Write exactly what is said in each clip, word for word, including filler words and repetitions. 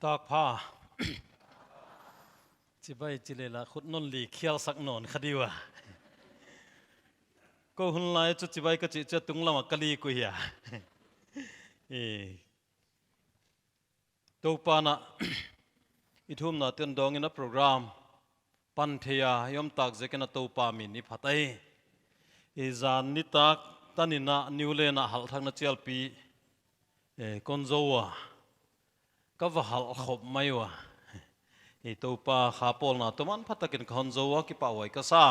Tak pha. Chibai chi leh la khut non li khial sak non kha di ua. Kou hun lai chu chibai ka chih chu a tung lam a ka li ku hia. E, Toupa'n a, i thumna teng dawng in a program pan thei a i om tak ziakin a Toupa min i phat ai. I zan nitak tan in a New Lane a halh thakna chialpi, e, kon zou a. Ka va halh khop mai ua. I Toupa kha pawlna tawh manpha takin ka hon zou a, kipahhuai ka sa.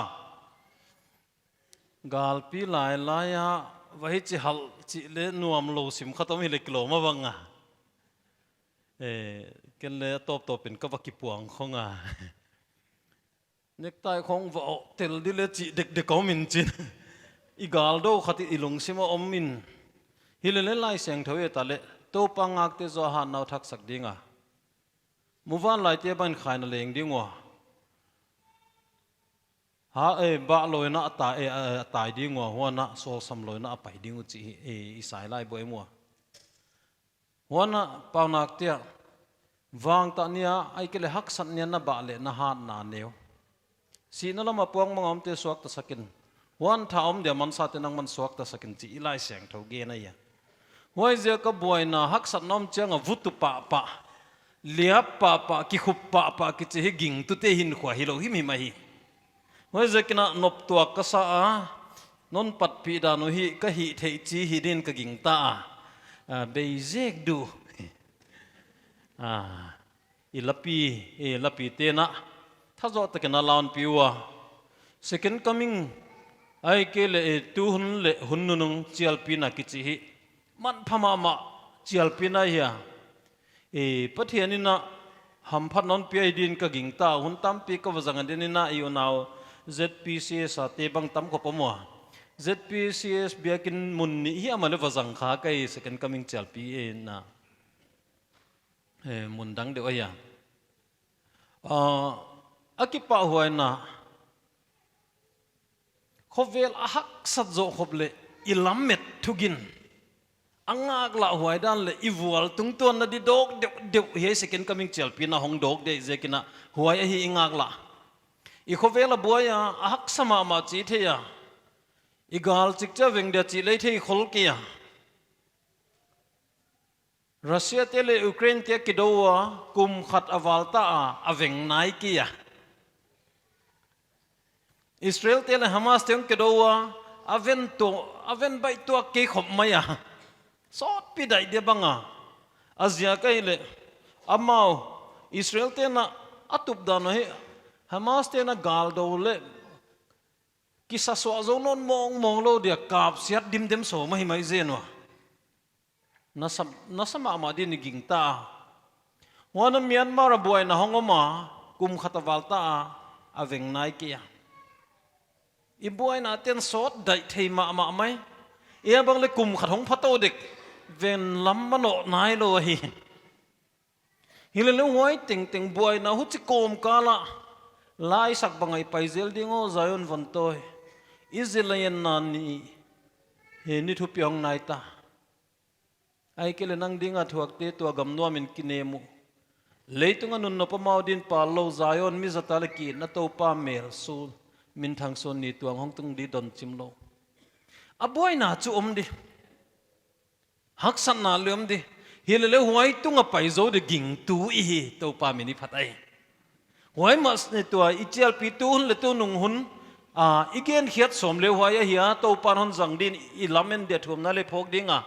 Galpi lailai a va hichi halh chih leh nuam lou sim khat om hi leh kilawm a bang a. E, ken leh a tawptawp in ka va kipuang khong a. Necktie khong va awh tel di leh chih dekdek om in chin. I gal dou khat i lungsim a om in. Hi leh leh Laisiangthou i et leh Toupa ngakte zaw a hatna uh thaksak ding a. Muvanlaite bang in khaina leng ding ua. Ha, e, bah lou in a tai, e, a tai ding ua, huan a sawlsam lou in a pai ding uh chih hi, e, Isai laibu i mu a. Huan a Paunak te ah, vangtah ni a, ahihkeileh haksat ni a na bah leh na hatna neu. Sihna lam a puakmang a omte suakta sak in. Huan tha om dia mansate nangman suakta sak in chih i Laisiangthou gen ahi a. Huaiziak a buaina haksatna om chiang a vutu pahpah, liap pahpah, kikhup pahpah kichi hi gingtute hinkhua hilou himhim ahi. Huaiziakin a nop tuak ka sa a, non patpih dan uh hi ka hih theih chi hi din ka gingta a. A, bei zek du. A, i lapi, i lapite'n a, tha zawh takin a launpi ua. Second coming, ahihkeileh, e, tu hun leh hun nunung chialpina kichi hi. Manpha mahmah chialpina hi a. E, Pathian in a hamphatna hon pia hi din ka gingta, hun tampi ka va zang a, den in a i unau Z P C S a te bang tam khop om ua. Z P C S biakin mun nih hiam a leh va zang kha ka hi, second coming chialpi in a. E, mun dang deuh ahi a. A, a kipahhuaina, khovel a haksat zoh khop leh i lamet thugin. A ngaklah huai dan leh i vual tungtuanna di dawk deuhdeuh hi a, second coming chialpina hong dawk deuh ziakin a huai ahi i ngaklah. I khovel a buai a, a haksa mahmah chi thei a. I gal chik chia veng dia chih leh thei khol kei a. Russia te leh Ukraine te kidou a, kum khat a val ta a, a veng nai kei a. Israel te leh Hamas te hong kidou a, a ven tuak, a ven baih tuak kei khop mai a. Sawtpi daih dia bang a. A ziak ahihleh, amau, Israel te'n a, a tup dan uh hi, Hamas te'n a gal dou leh, kisa suah zou nawn mawngmawng lou dia kapsiat dimdem sawm ahi mai zen ua. Nasa, nasa mahmah din i gingta a. Huan a Myanmar a buaina hong om a, kum khat a val ta a, a veng nai kei a. I buainate'n sawt daih thei mahmah mai. I a bang leh kum khat hong pha tou dek, ven lam manoh nailou ahi. Hi leh leh huai tengteng buaina huchi kawmkal ah, la i sak bang a i pai zel ding aw Zion vantawi. I zil a en nan ni, he ni thupi hong nai ta. Ahihkeileh nang ding a thuakte tua gam nuam in kinem uh. Leitung a nunnop a mau din pal lou Zion mi zat a leh ki-itna Toupa mel su, minthang suan ni tuang hong tung di don chim lou. A buaina chu om di. Haksatna leh om di. Hi leh leh huai tung a pai zou di gingtu i hi, Toupa min i phat ahi. Huai mah tua i chialpi tu hun leh tu nung hun, a, i gen khiat sawm leh huai ahi a, Toupa'n hon zang din i lamen dia thumna leh phawk ding a.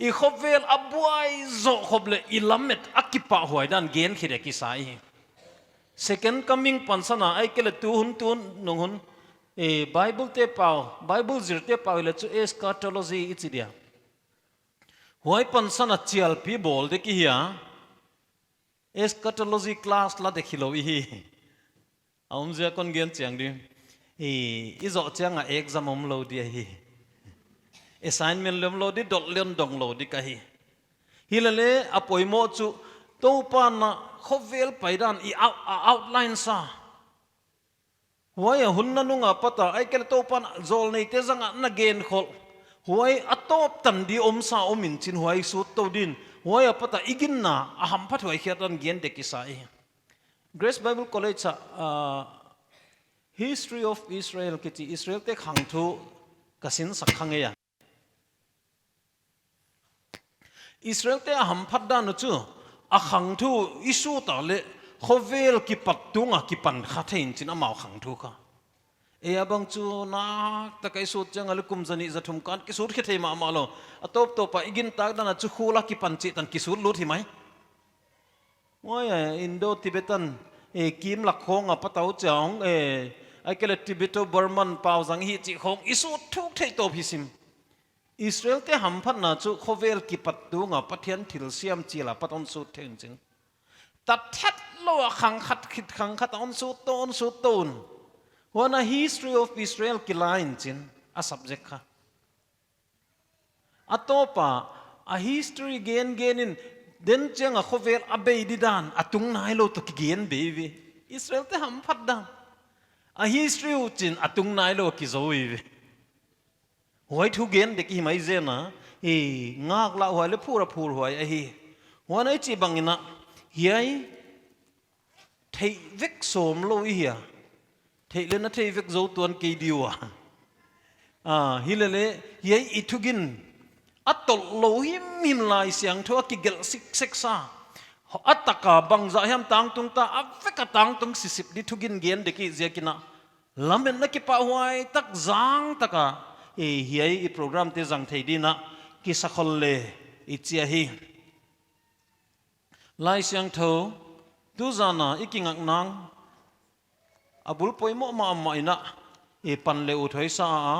I khovel a buai zoh khop leh i lamet a kipahhuai dan gen khit a kisa i hi. Second coming pansan a, ahihkeileh tu hun tu nung hun, e, Bible te pau, Bible zir te pau i leh chu eschatology i chi dia. Huai pansan a chialpi bawl dek i hi a. Eschatology class la dek hilou i hi. A omzia kon gen chiang di. I, i zoh chiang a exam omlou di ahi. Assignment leh omlou di, dot leh hon dong lou di ka hi. Hi leh leh a poimoh chu Toupa'n a khovel pai dan i out-, a outline sa. Huai a hun nanung a pat a, ahihkeileh Toupa'n a zawlneite zang a na gen khol. Huai a tawp tan di omsa om in chin huai sut tou din. Huai apat a i ginna a hamphat huai khiat dan gen dek i sa hi. Grace Bible College a, ah, History of Israel kichi Israel te khangthu ka sinsak kha ngei a. Israel te a hamphat dan uh chu, a khangthu i sut a leh khovel kipat tung a kipan kha thei in chin amau khangthu kha. Ei a bang chu nak tak a i sut chiang a leh kum zanih zathum kan kisut khe thei mahmah lou. A tawp tawp a i gintak dan a chu khul a kipan chih tan kisut lut hi mai. Huai a Indo-Tibetan, eh, kim lak khawng a patau chiang, eh, ahihkeileh Tibeto-Burman pau zang hi chih khawng i sut thuk thei tawp hi sim. Israel te hamphatna chu khovel kipat tung a Pathian thilsiam chil a pat hon sut thei in chin. Tat that lou a khang khat khit khang khat a hon sut tou, hon sut tou un. Huan a History of Israel kila in chin a subject kha. A tawp a, a history gen gen in, den chiang a khovel a bei di dan, a tung nai lou toh kigen bei ve. Israel te hamphat dan. A history uh chin a tung nai lou kizou ve. Huai thu gen dek hi mai zen a, i ngaklah huai leh phur a phur huai ahi. Huan a i chih bang in a, hiai, theih vek sawm lou i hia. Theih leh na thei vek zou tuan kei di ua. Ah, hi leh leh, hiai i thugin a tolh lou himhim Laisiangthou a kigelh siksek sa. A tak a bangzah hiam tangtung ta, a vek a tangtung sisip di thugin gen dek i ziak in a. Lametna kipahhuai tak zang tak a, eh, hiai i program te zang thei di in a, kisa khol le i chi ahi. Laisiangthou, tuzan a i kingak nang, a bul poimoh mahmah in a, i pan leh ut huai sa a,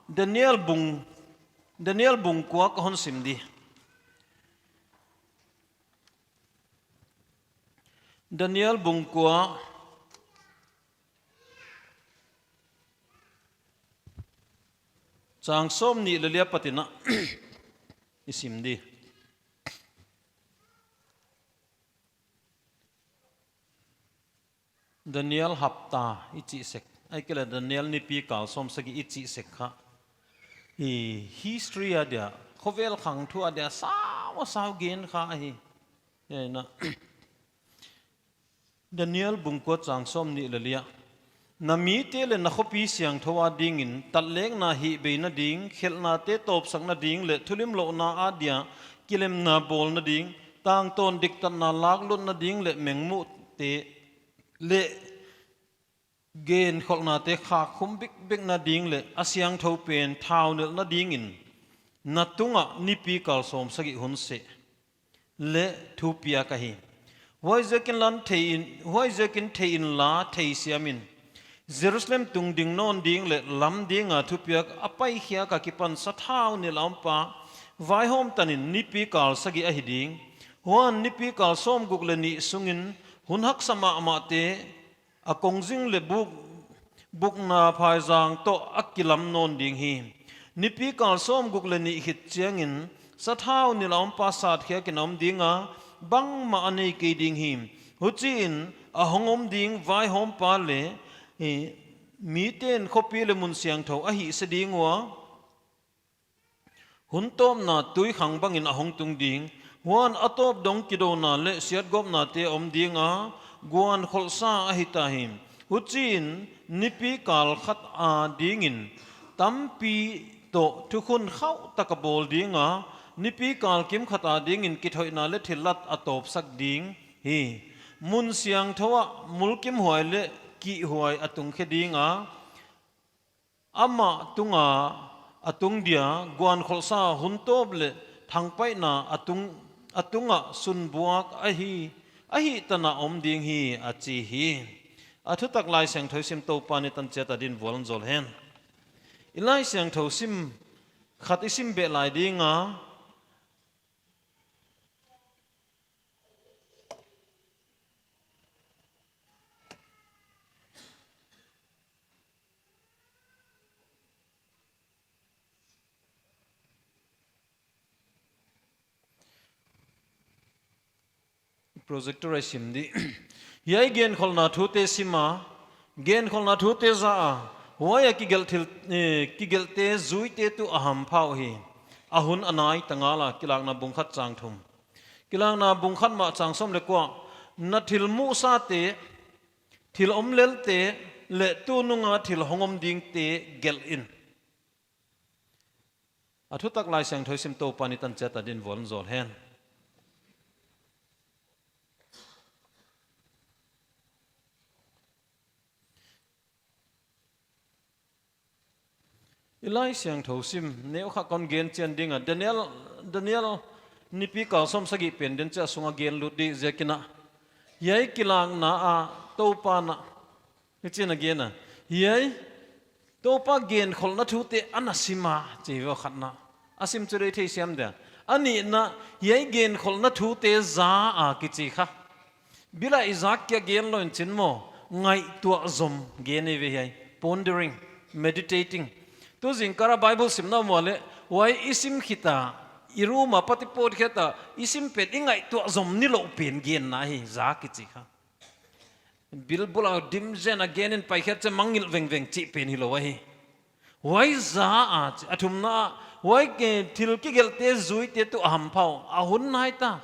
Daniel bung, Daniel bung kua ka hon sim di. Daniel bung kua, chang sawmnih leh li apat in a, i sim di. Daniel hapta i chih sek, ahihkeileh Daniel nipi kal sawmsagih i chih sek kha. I history a dia, khovel khangthu a dia, sau a sau gen kha ahi. Hiai in a. Daniel bung kua chang sawmnih leh li a. Na mite leh na khopi siangthou a dingin, tatlekna hihbeina ding, khelhnate tawpsakna ding leh thulimlouhna a dia kilemna bawlna ding, tangtawn diktatna laklutna ding leh mengmuhte leh genkholhnate khakkhum bikbikna ding leh a siangthou pen thaunilhna dingin, na tungah nipi kal sawmsagih hun seh leh thupiak ahi. Huaiziakin lan thei in, huaiziakin thei inla theisiam in. Jerusalem tungding nawn ding leh lam ding a thupiak a paikhiak a kipan sathau nilh a ompa vaihawm tan in nipi kal sagih ahi ding. Huan nipi kal sawmguk leh nih sungin hun haksa mahmahte, a kongzing leh buk, bukna phaizang toh a kilam nawn ding hi. Nipi kal sawmguk leh nih khit chiangin sathau nilh a ompa satkhiak in a om ding a, bangmah a nei kei ding hi. Huchiin a hong om ding vaihawmpa leh, eh, miten khopi leh mun siangthou a hihse ding ua, hun tawpna tuikhang bangin a hong tung ding. Huan a tawp dong kidouna leh siatgawpnate a om ding a, guan kholhsa ahi ta hi. Huchiin nipi kal khat a dingin tampi toh thukhun khauh tak a bawl ding a, nipi kal kimkhat a dingin kithoihna leh thillat a tawpsak ding hi. Mun siangthou ah mulkimhuai leh kihhuai a tungkhe ding a, amah tunga a tung dia guan kholhsa hun tawp leh thangpaihna a tung, a tungah sunbuak ahi, ahihtan a om ding hi, a chi hi. A thutak Laisiangthou sim Toupa'n i tan chiat a din vualzawl hen. I Laisiangthou sim khat i sim beh lai ding a, projector a sim di. Hiai genkholhna thute sim a, genkholhna thute za a, Huai a kigelh thil, eh, kigelhte zuite tuh a hampha uhi. A hun a nai ta ngal a, Kilakna bung khat chang thum. Kilakna bung khat mah chang sawm leh kua. Na thil muhsate, thil omlelte, leh tununga thil hong om dingte gelh in. A thutak Laisiangthou i sim Toupa'n i tan chiat a din vual zawl hen. I Laisiangthou sim, neu kha kon gen chian ding a, Daniel, Daniel nipi kal sawmsagih pen den chiah sunga gen lut di ziakin a. Hiai Kilakna a Toupa'n a, hichi'n a gen a. Hiai Toupa genkholhna thute ana sim a, chi ve khatna. A sim chu leh theisiam dia. A nihna, hiai genkholhna thute za a kichi kha. Bil a i zak kia gen lou in chin maw, ngaihtuah zom gen ei ve hiai. Pondering, meditating. Tu zingkal a Bible simna maw leh, huai i sim khit a, i room a pat i pawt khit a, i sim pen i ngaihtuah zom nilouh pen genna hi, za kichi kha. Bil bul a dim zen a gen in pai khit chiah mangngilh vengveng chih pen hilou ahi. Huai za a, a thumna, huai ke thil kigelhte zuite tuh a hampha uh, a hun nai ta.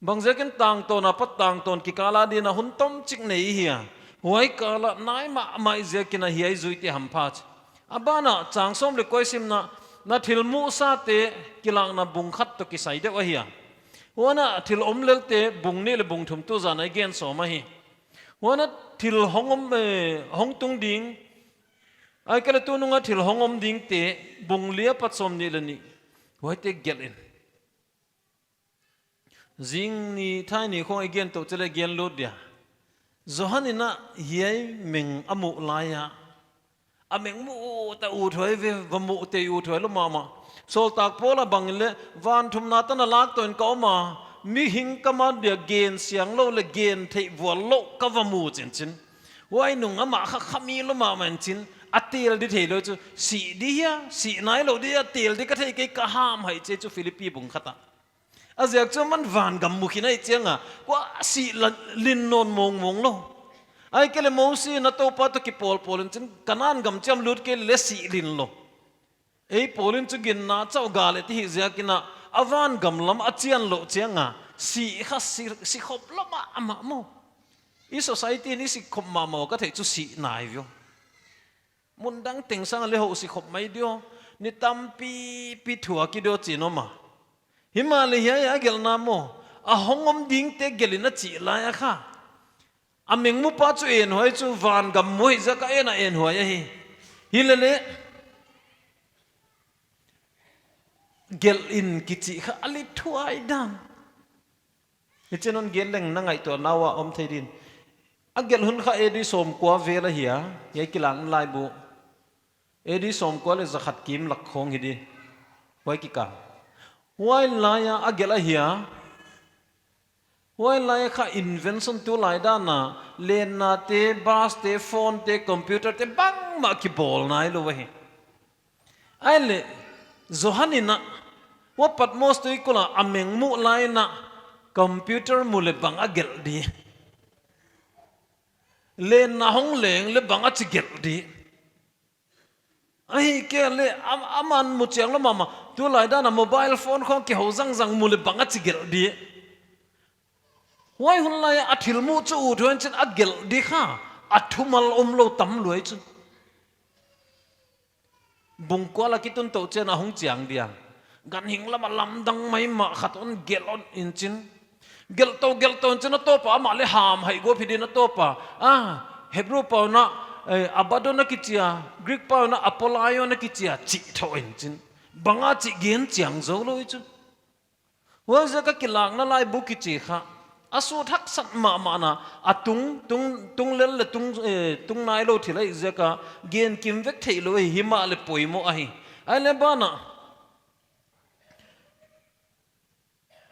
Bangziakin tangtawn apat tangtawn kikal a din a hun tomchik nei i hi a. Huai kal a nai mahmah ziakin a hiai zuite hampha chi. A ban a chang sawm leh kua i simna, na thil muhsate Kilakna bung khat toh kisai deuh ahi a. Huan a thil omlelte bung nih leh bung thum tu zan a i gen sawm ahi. Huan a thil hong om, eh, hong tung ding. Ahihkeileh tununga thil hong om dingte bung li apat sawmnih leh nih. Huaite gelh in. Zing ni thai ni khong i gen toh chih leh gen lut dia. Johan in a hiai meng a muh lai a. A meng muh ta uthuai ve, va muh tei uthuai lou mahmah. Sawltak Paul a bang in leh van thumna tan a lak toh in ka om a. Mihing ka man dia gen siang lou leh gen theih vual lou ka va mu chinchin. Huai nung amah kha khami lou mahmah in chin. A tel di theilou chu. Sih di hia, sih nailou di hia, tel di ka thei kei ka ham hai chi chu Philippi bung khat a. A ziak chu aman vangam mu khin ahih chiang a, kua sih la-, lin nawn mawngmawng lou. Ahihkeileh Mosi in a Toupa toh kipawlpawl in chin, Kanan gam chiam lut kei leh sih lin lou. Ei pawl in chu ginna chauh gal e ti hi ziakin a, a vangam lam a chian louh chiang a, sih kha si, si khop lou mahmah maw. I society in i si khop mahmah ka theih chu sih nai viau. Mun dang teng sang a leh hou si khop mai di uh, ni tampipi thuak i di uh chi nawn maw. Himahleh hiai a gelhna maw, a hong om dingte gelh in a chih lai a kha. A meng mu pa chu en huai chu vangam mu hi ziak a en a en huai ahi. Hileleh, gelh in kichi kha a lithuai dan. Hichi'n hon gen leng na ngaihtuahna uah om thei din. A gelh hun kha A D sawmkua vel ahi a, hiai Kilakna laibu. A D sawmkua leh zakhat kim lak khong hi di. Huai kikal. Huai lai a a gelh ahi a. Huai lai kha invention tulai dan a, lennate, bus te, phone te, computer te bangmah kibawl nailou ahi. Ahihleh, Johan in a, huai Patmos tuikul a a meng muh lai in a, computer mu leh bang a gelh di. Lenna hong leng leh bang a chi gelh di. Ahihkeileh, am-, aman mu chiang lou mahmah. Tulai dan a mobile phone khong kihou zangzang mu leh bang a chi gelh di. Huai hun lai a thil muh chu uthuai in chin a gelh di kha. A thumal omlou tam luai chu. Bung kua lak i tun toh chiang a hong chiang dia. Ganhing lam a lamdang maimah khat hon gelh hon in chin. Gelh tou, gelh tou in chin a Toupa amah leh ham hai guap hi din a Toupa. Ah, Hebrew pau in a, eh, Abaddon a kichi a, Greek pau in a Apollyon a kichi a, chih thou in chin. Bang a chih gen chiang zou lou chu. Huaiziak a Kilakna laibu kichi kha. A sut haksat mahmah na, a tung, tung, tung lel leh tung, eh, tung nailou thil ahi ziak a, gen kim vek theilou ahi, himahleh poimoh ahi. Ahihleh ban a.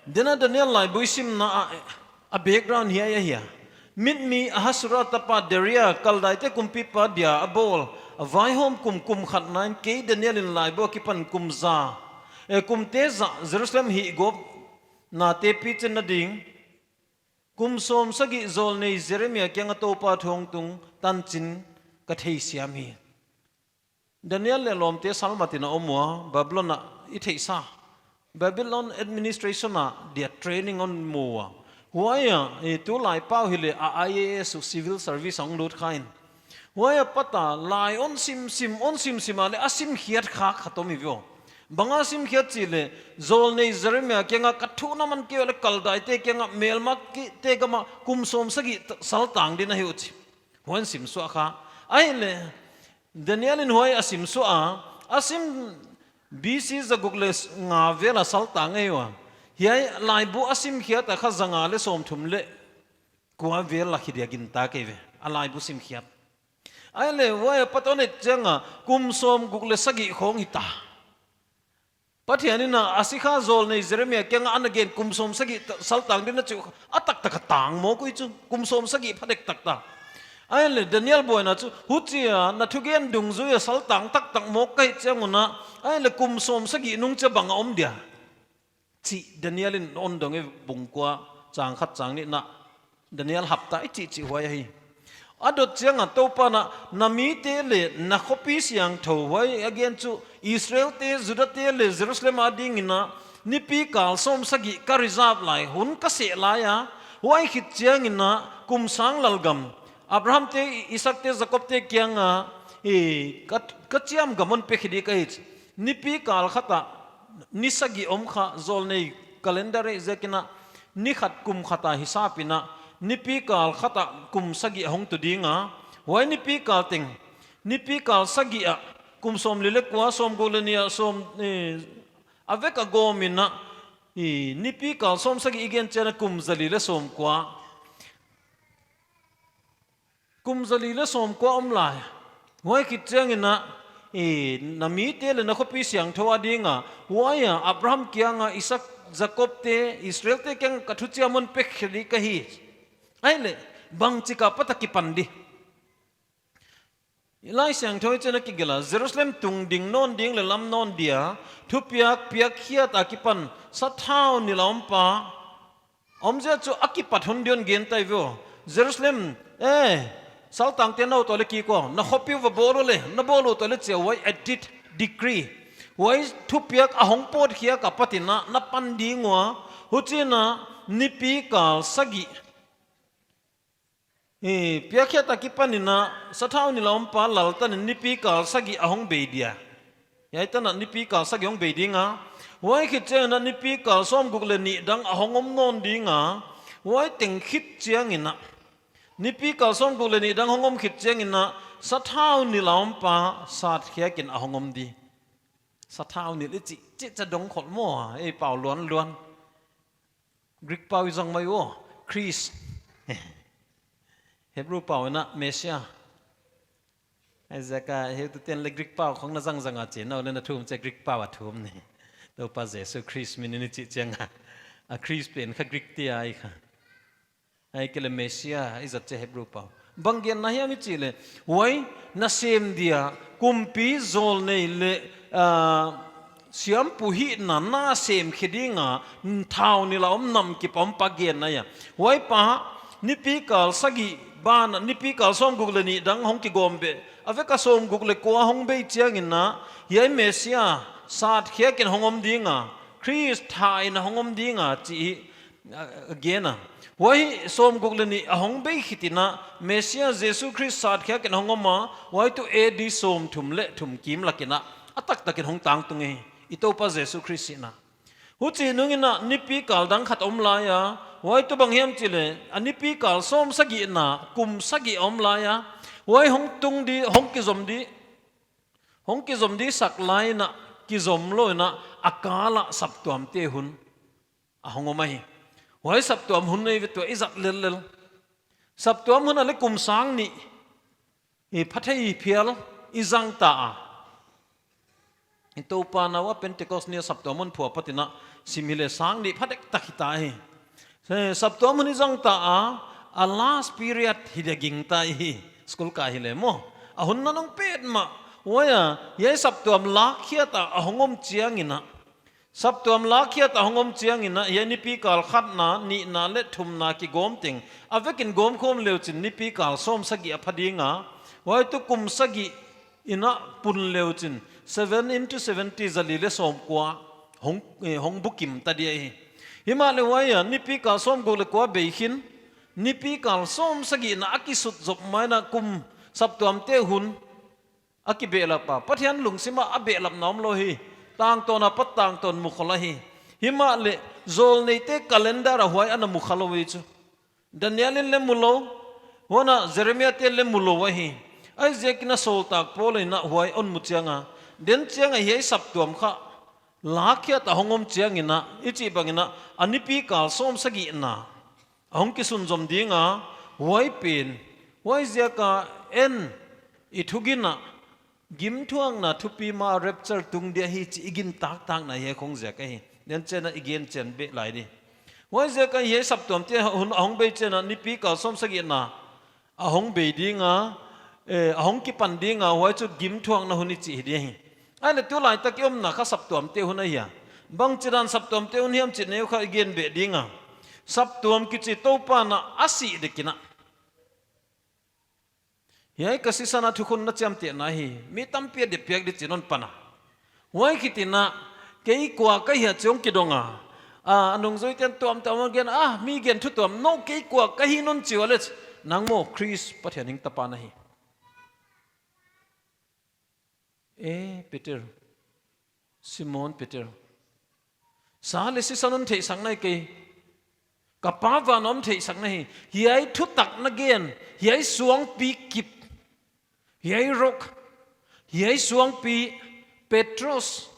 Dena Daniel laibu i simna a, a background hiai ahi a. Mitmi Ahasuera tapa Daria, Kaldaite kumpipa dia a bawl, a vaihawm kum kum khatna in kei Daniel in laibu akipan kum za, eh, kumte zah Jerusalem hihgawpnate pichinna ding, kum sawmsagih zawlnei Jeremia kiang a Toupa thu hong tung tanchin ka theisiam hi. Daniel leh lawmte salmat in a om ua, Babylon ah i theihsa. Babylon administration ah dia training hon mu ua. Huai ah, eh, tulai pau hileh a I A S uh civil service ah hong lut kha in. Huai apat a lai hon simsim, hon simsim a leh a simkhiat kha khat om hi ve aw. Bang a simkhiat chih leh, zawlnei Jeremia kiang ah ka thu na man kei leh Kaldaite kiang ah melmate gam ah kum sawmsagih saltang ding ahi uh chi. Huai hon simsuah kha. Ahihleh, Daniel in huai a simsuah a, a sim B C zaguk leh nga vel a saltang ahi ua. Hiai laibu a simkhiat a kha zanga leh sawmthum leh kua vel a hi dia gintak ahi ve. A laibu simkhiat. Ahihleh huai apat hon et chiang a kum sawmguk leh sagih khong hita. Pathian in a sikha zawlnei Jeremia kiang ah ana gen kum sawmsagih ta-, saltang ding a chih uh a taktak a tang mawk uh chu, kum sawmsagih pha dektak ta. Ahihleh Daniel buaina chu, huchia na thugen dungzui a saltang taktak mawk ka hih chiang un a, ahihleh kum sawmsagih nung chia bang a om dia, chih Daniel in hon dong e, bung kua, chang khat chang nihna. Daniel hapta i chihchih huai ahi. A dot chiang a Toupa'n a, na mite leh na khopi siangthou, huai a gen chu Israelte, Judate leh Jerusalem ading in a, nipi kal sawmsagih ka reserve lai, hun ka seh lai a, huai khit chiang in a kum sang lalgam, Abrahamte, Isaakte, Jakobte kiang a, eh, ka, ka chiam gam hon pe khe ding ka hi. Nipi kal khat a ni sagih om kha, zawlnei calendar ahih ziak in a, ni khat kum khat a hisap in a, nipi kal khat a kum sagih a hong tu ding a, huai nipi kal teng, nipi kal sagih ah, kum sawmli leh kua, sawmguk leh nih a, sawm, eh, a vek a gawm in a, eh, nipi kal sawmsagih i gen chiang a kum zali leh sawmkua. Kum zali leh sawmkua om lai. Huai khit chiang in a, eh, na mite leh na khopi siangthou ading a, huai a Abraham kiang a, Isaak, Jakobte, Israelte kiang ka thuchiam hon pe khe ding ka hi. Ahihleh, bangchik apat a kipan di. Laisiangthou in chi'n a kigelh a, Jerusalem tungding nawn ding leh lam nawn dia, thupiak piakkhiat akipan, sathau nilh a om pa, omzia chu a kipat hun di'n gen ta ahi ve aw. Jerusalem, eh, saltangte na ut leh kik ua, na khopi uh va bawl leh, na bawl ut leh chia huai edict decree. Huai thupiak a hong pawtkhiak apat in a, na pan ding ua, huchiin a nipi kal sagih. Eh, piakkhiat akipan in a, sathau nilh a om pa lal tan in nipi kal sagih a hong bei dia. Hiai tan a nipi kal sagih hong bei ding a. Huai khit chiang in a nipi kal sawmguk leh nih dang a hong om nawn ding a. Huai teng khit chiang in a, nipi kal sawmguk leh nih dang hong om khit chiang in a, sathau nilh a om pa sat khiak in a hong om di. Sathau nilh i chih, chih cha dong khol maw, ei pau luanluan. Greek pau i zang mai aw, Christ. Hebrew pau in a Messiah. Huaiziak a heutute'n leh Greek pau khong na zangzang a chi, na leh na thum chiang Greek pau a thum ni. Toupa Jesu Christ min in i chih chiang a, a Christ pen kha Greek te ahi kha. Ahihkeileh Messiah i zat chiang Hebrew pau. Bang genna hiam i chih leh, huai nasem dia, kumpi zawlnei leh, ah, siampu hihna nasem khe ding a, thau nilh a om nam kipawm pa genna ahi. Huai pa, nipi kal sagih ban a, nipi kal sawmguk leh nih dang hong kigawm beh, a vek a sawmguk leh kua hong bei chiang in a, hiai Messiah sat khiak in hong om ding a, Christ that in a hong om ding a, chih a, a gen a. Huai sawmguk leh nih a hong bei khit in a, Messiah Jesu Christ sat khiak in hong om a, huai tuh A D sawmthum leh thum kim lak in a, a taktak in hong tangtung hi, i Toupa Jesu Christ sihna. Huchi nung in a nipi kal dang khat om lai a, huai tuh bang hiam chih leh, a nipi kal sawmsagihna, kum sagih om lai a, huai hong tung di, hong kizom di, hong kizom di sak lai in a, kizom lou in a, a kal a saptuamte hun a hong om ahi. Huai saptuam hun nei ve tua i zat lellel. Saptuam hun a leh kum sang nih i pha thei phial i zang ta a. I Toupa na ua Pentecost ni a saptuam hun phuah apat in a sim hileh sang nih pha dektak hita hi. Eh, saptuam hun i zang ta a, a last period hi dia gingta hi. School kai hileh maw. A hun nanung petmah. Huai a, hiai saptuam lakkhiat a, a hong om chiang in a, saptuam lakkhiat a hong om chiang in a, hiai nipi kal khatna, nihna leh thumna kigawm teng, a vek in gawmkhawm le uchin nipi kal sawmsagih a pha ding a, Huai tuh kum sagih in a pun leu chin, seven into seventy, zali leh sawmkua hong, eh, hong bukim ta di ahi. Himahleh huai a, nipi kal sawmguk leh kua bei khin, nipi kal sawmsagihna a kisut zop mai in a kum saptuamte hun a kibehlap a, Pathian lungsim a a behlapna omlou hi. Tangtawn apat tangtawn mu kholh ahi. Himahleh zawlneite calendar a huai ana mu khalou hi chu. Daniel in leng mulou, huan a Jeremiah te'n leng mulou ahi. Huaiziakin a sawltak Paul in a huai hon mu chiang a, den chiang a hiai saptuam kha lakkhiat a hong om chiangin a, i chih bangin a, a nipi kal sawmsagihna a hong kisunzom ding a, huai pen, huaiziak a en i thugin a, gimthuakna thupi ma rapture tung dia hi chih i gin taktakna hiai khong ziak ahi. Den chiang a i gen chian beh lai di. Huaiziak a hiai saptuamte hun a hong bei chiang a nipi kal sawmsagihna a hong bei ding a, eh, a hong kipan ding a, huai chu gimthuakna hun i chih hi di ahi. Huan a tulaitak i omna kha saptuamte hun ahi a. Bangchidan saptuamte hun hiam chih neu kha i gen beh ding a. Saptuam kichi Toupa'n a a sih dek in a, hiai ka sisan a thukhun na chiamtehna hi, mi tampi a dep piak di chi'n hon pan a. Huai khit in a, kei kua ka hia chih hong kidong a. A, a nungzuite'n tuamtuam a gen a, mi gen thu tuam, nou kei kua ka hi non chi ua leh, nang maw Khrist Pathian hing tapa na hi. Eh, Peter. Simon Peter. Sa leh sisan hon theihsak nai kei. Ka Pa van a om theihsak na hi. Hiai thutak na gen. Hiai suangpi kip. Hiai rock. Hiai suangpi Petros.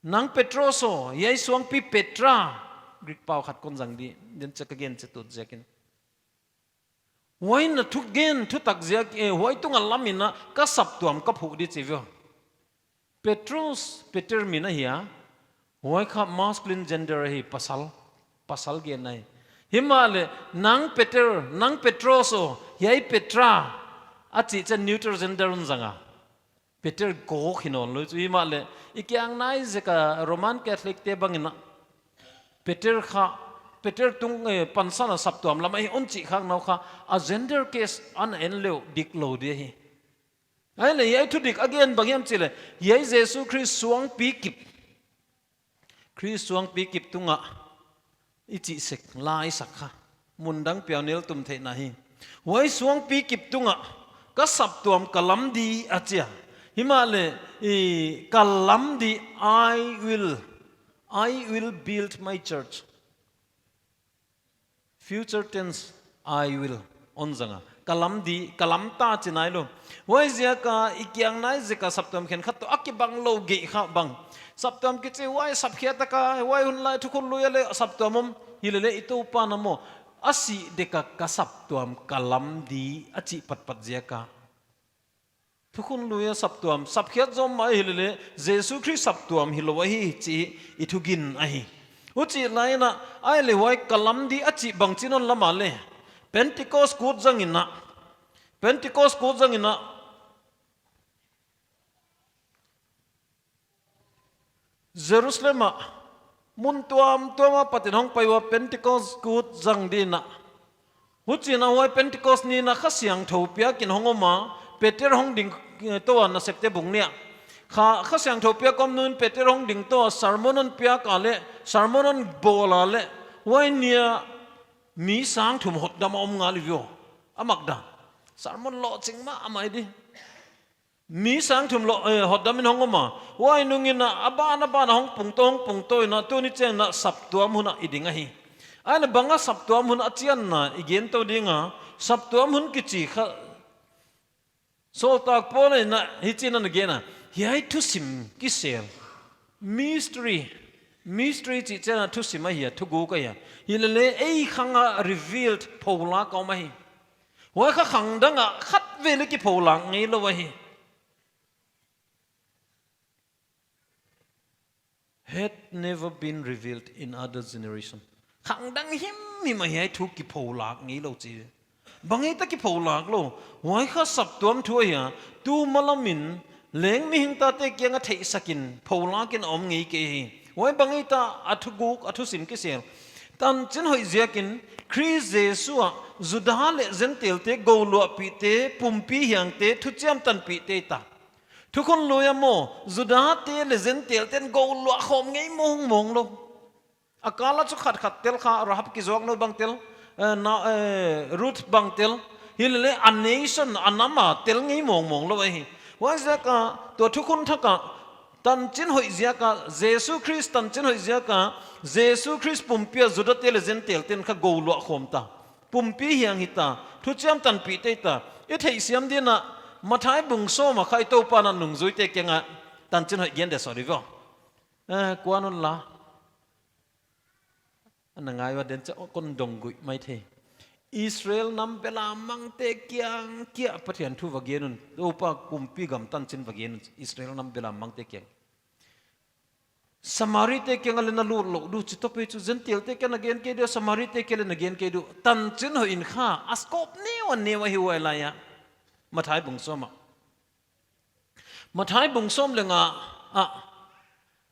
Nang Petros aw. Hiai suangpi Petra. Greek pau khat kon zang di. Den chiang ka gen chiat uh ziakin. Huai na thugen, thutak ziak, eh, huai tung a lam in a ka saptuam ka phuh di chi ve. Petros, Peter min ahi a, huai kha masculine gender ahi, pasal, pasal gen ahi. Himahleh, nang Peter, nang Petros aw, hiai Petra, a chih chiang neuter gender hon zang a. Peter gawk hi nawnlou chu, himahleh i kiang nai zek a Roman Catholic te bangin a, Peter kha, Peter tung, eh, pansan a saptuam lam ahi hon chih khakna uh kha, a gender case ana en leh uh diklou di ahi. Huan leh hiai thudik a gen bang hiam chih leh, hiai Jesu Khrist suangpi kip. Khrist suangpi kip tung a i chih sek lai sak kha. Mun dang piau nel tum theihna hi. Huai suangpi kip tung a ka saptuam ka lam di a chi a. Himahleh, i, ka lam di, I will, I will build my church. Future tense, I will. Hon zang a. Ka lam di, ka lam ta chi nailou. Huaiziak a i kiang nai zek a saptuam khenkhat toh a kibang lou gei kha bang. Saptuam kichi huai sapkhiat tak a, huai hun lai thukhun lui a leh saptuam om. Hilele i Toupa'n a maw, a sih dek a ka saptuam ka lam di a chih patpat ziak a. Thukhun lui a saptuam, sapkhiat zom mai hilele, Jesu Khrist saptuam hilou ahi chih i thugin ahi. Huchi lai in a, huai leh huai ka lam di a chih bangchi'n hon lam a leh. Pentecost kut zang in a. Pentecost kut zang in a. Jerusalem a, mun tuamtuam apat in hong pai ua Pentecost kut zang di in a. Huchiin a huai Pentecost ni in a Kha Siangthou piak in hong om a, Peter hong ding, eh, tou a Nasepte bung nih a. Kha, Kha Siangthou piak om nung in Peter hong ding tou a sermon hon piak a leh, sermon hon bawl a leh, huai ni a mi sang thum hotdam a om ngal uh. A mak dan. Sermon lohching mahmah di. Mi sang thum lo, eh, hotdam in hong om a. Huai nung in a, a ban a ban a hong pung tou, hong pung tou in a, tuni chiang in a saptuam hun a i ding ahi. Huai in a bang a saptuam hun a chianna i gen tou ding a, saptuam hun kichi kha. Sawltak Paul in a hichiin a gen a. Hiai thusim kisel. Mystery. Mystery chih chiang a thusim ahi a, thuguk ahi a. Hilele ei khang a revealed pholak a om ahi. Huai kha khang dang a khatvei leng kipholak ngeilou ahi. Had never been revealed in other generation. Khang dang himhim a hiai thu kipholak ngeilou chi. Bang a hita kipholak lou. Huai kha saptuam thu ahi a. Tu malam in leng mihing tate kiang a theihsak in pholak in om ngei kei hi. Huai bang a hita a thuguk a thusim kisel. Tanchin hoih ziakin Khrist Jesu ah Juda leh Gentile te gouluahpihte, pumpi hiangte, thuchiam tanpihte ta. Thukhun lui ah maw, Juda te leh Gentile ten gouluah khawm ngei mawngmawng lou. A kal ah chu khatkhat tel kha, Rahab kizuak nou bang tel, eh, na, eh, Ruth bang tel. Hilele a nation, a nam a tel ngei mawngmawng lou ahi. Huaiziak a, tua thukhun thak ah, tanchin hoih ziak a, Jesu Khrist tanchin hoih ziak a, Jesu Khrist pumpi ah Juda te leh Gentile ten kha gouluah khawm ta. Pumpi hiang hita, thuchiam tanpihte ta. I theihsiam dingin ah, Mathai bung sawm ah kha i Toupa'n a nungzuite kiang ah tanchin hoih gen de sawt hi ve. Eh, kuan unla. Ana ngai ua, den cha kon dong gui maithei. Israel nam belamangte kiang kia Pathian thu va gen un. Toupa kumpi gam tanchin va gen un. Israel nam belamangte kiang. Samari te kiang ah leng na lut lou di uh chi toh pe chu, Gentile te kiang ah na gen kei di uh, Samari te kiang ah leng na gen kei di uh. Tanchin hoih in kha, a scope neu a neu ahi huai lai ah. Mathai bung sawm ah. Mathai bung sawm leh nga ah,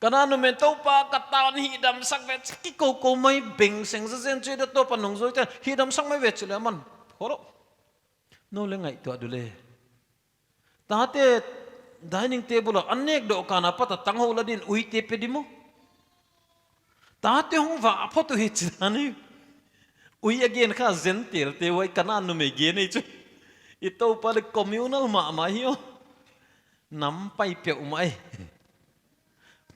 Kana numei, Toupa ka tan, hihdamsak ve, chi kiko ko mai, beng seng zazen chu i da, Toupa nungzuite, hihdamsak mai ve chi leh aman, kholo. Nou leng ngaihtuah di uh le. Tate dining table ah an nek doh kan apat a tanghou la din uite pe di maw. Tate hong va a phot uh hi chi dan hi. Ui a gen kha Gentile te, huai Kana numei gen ei chu. I Toupa leh communal mahmah hi aw. Nam pai peuhmah ei.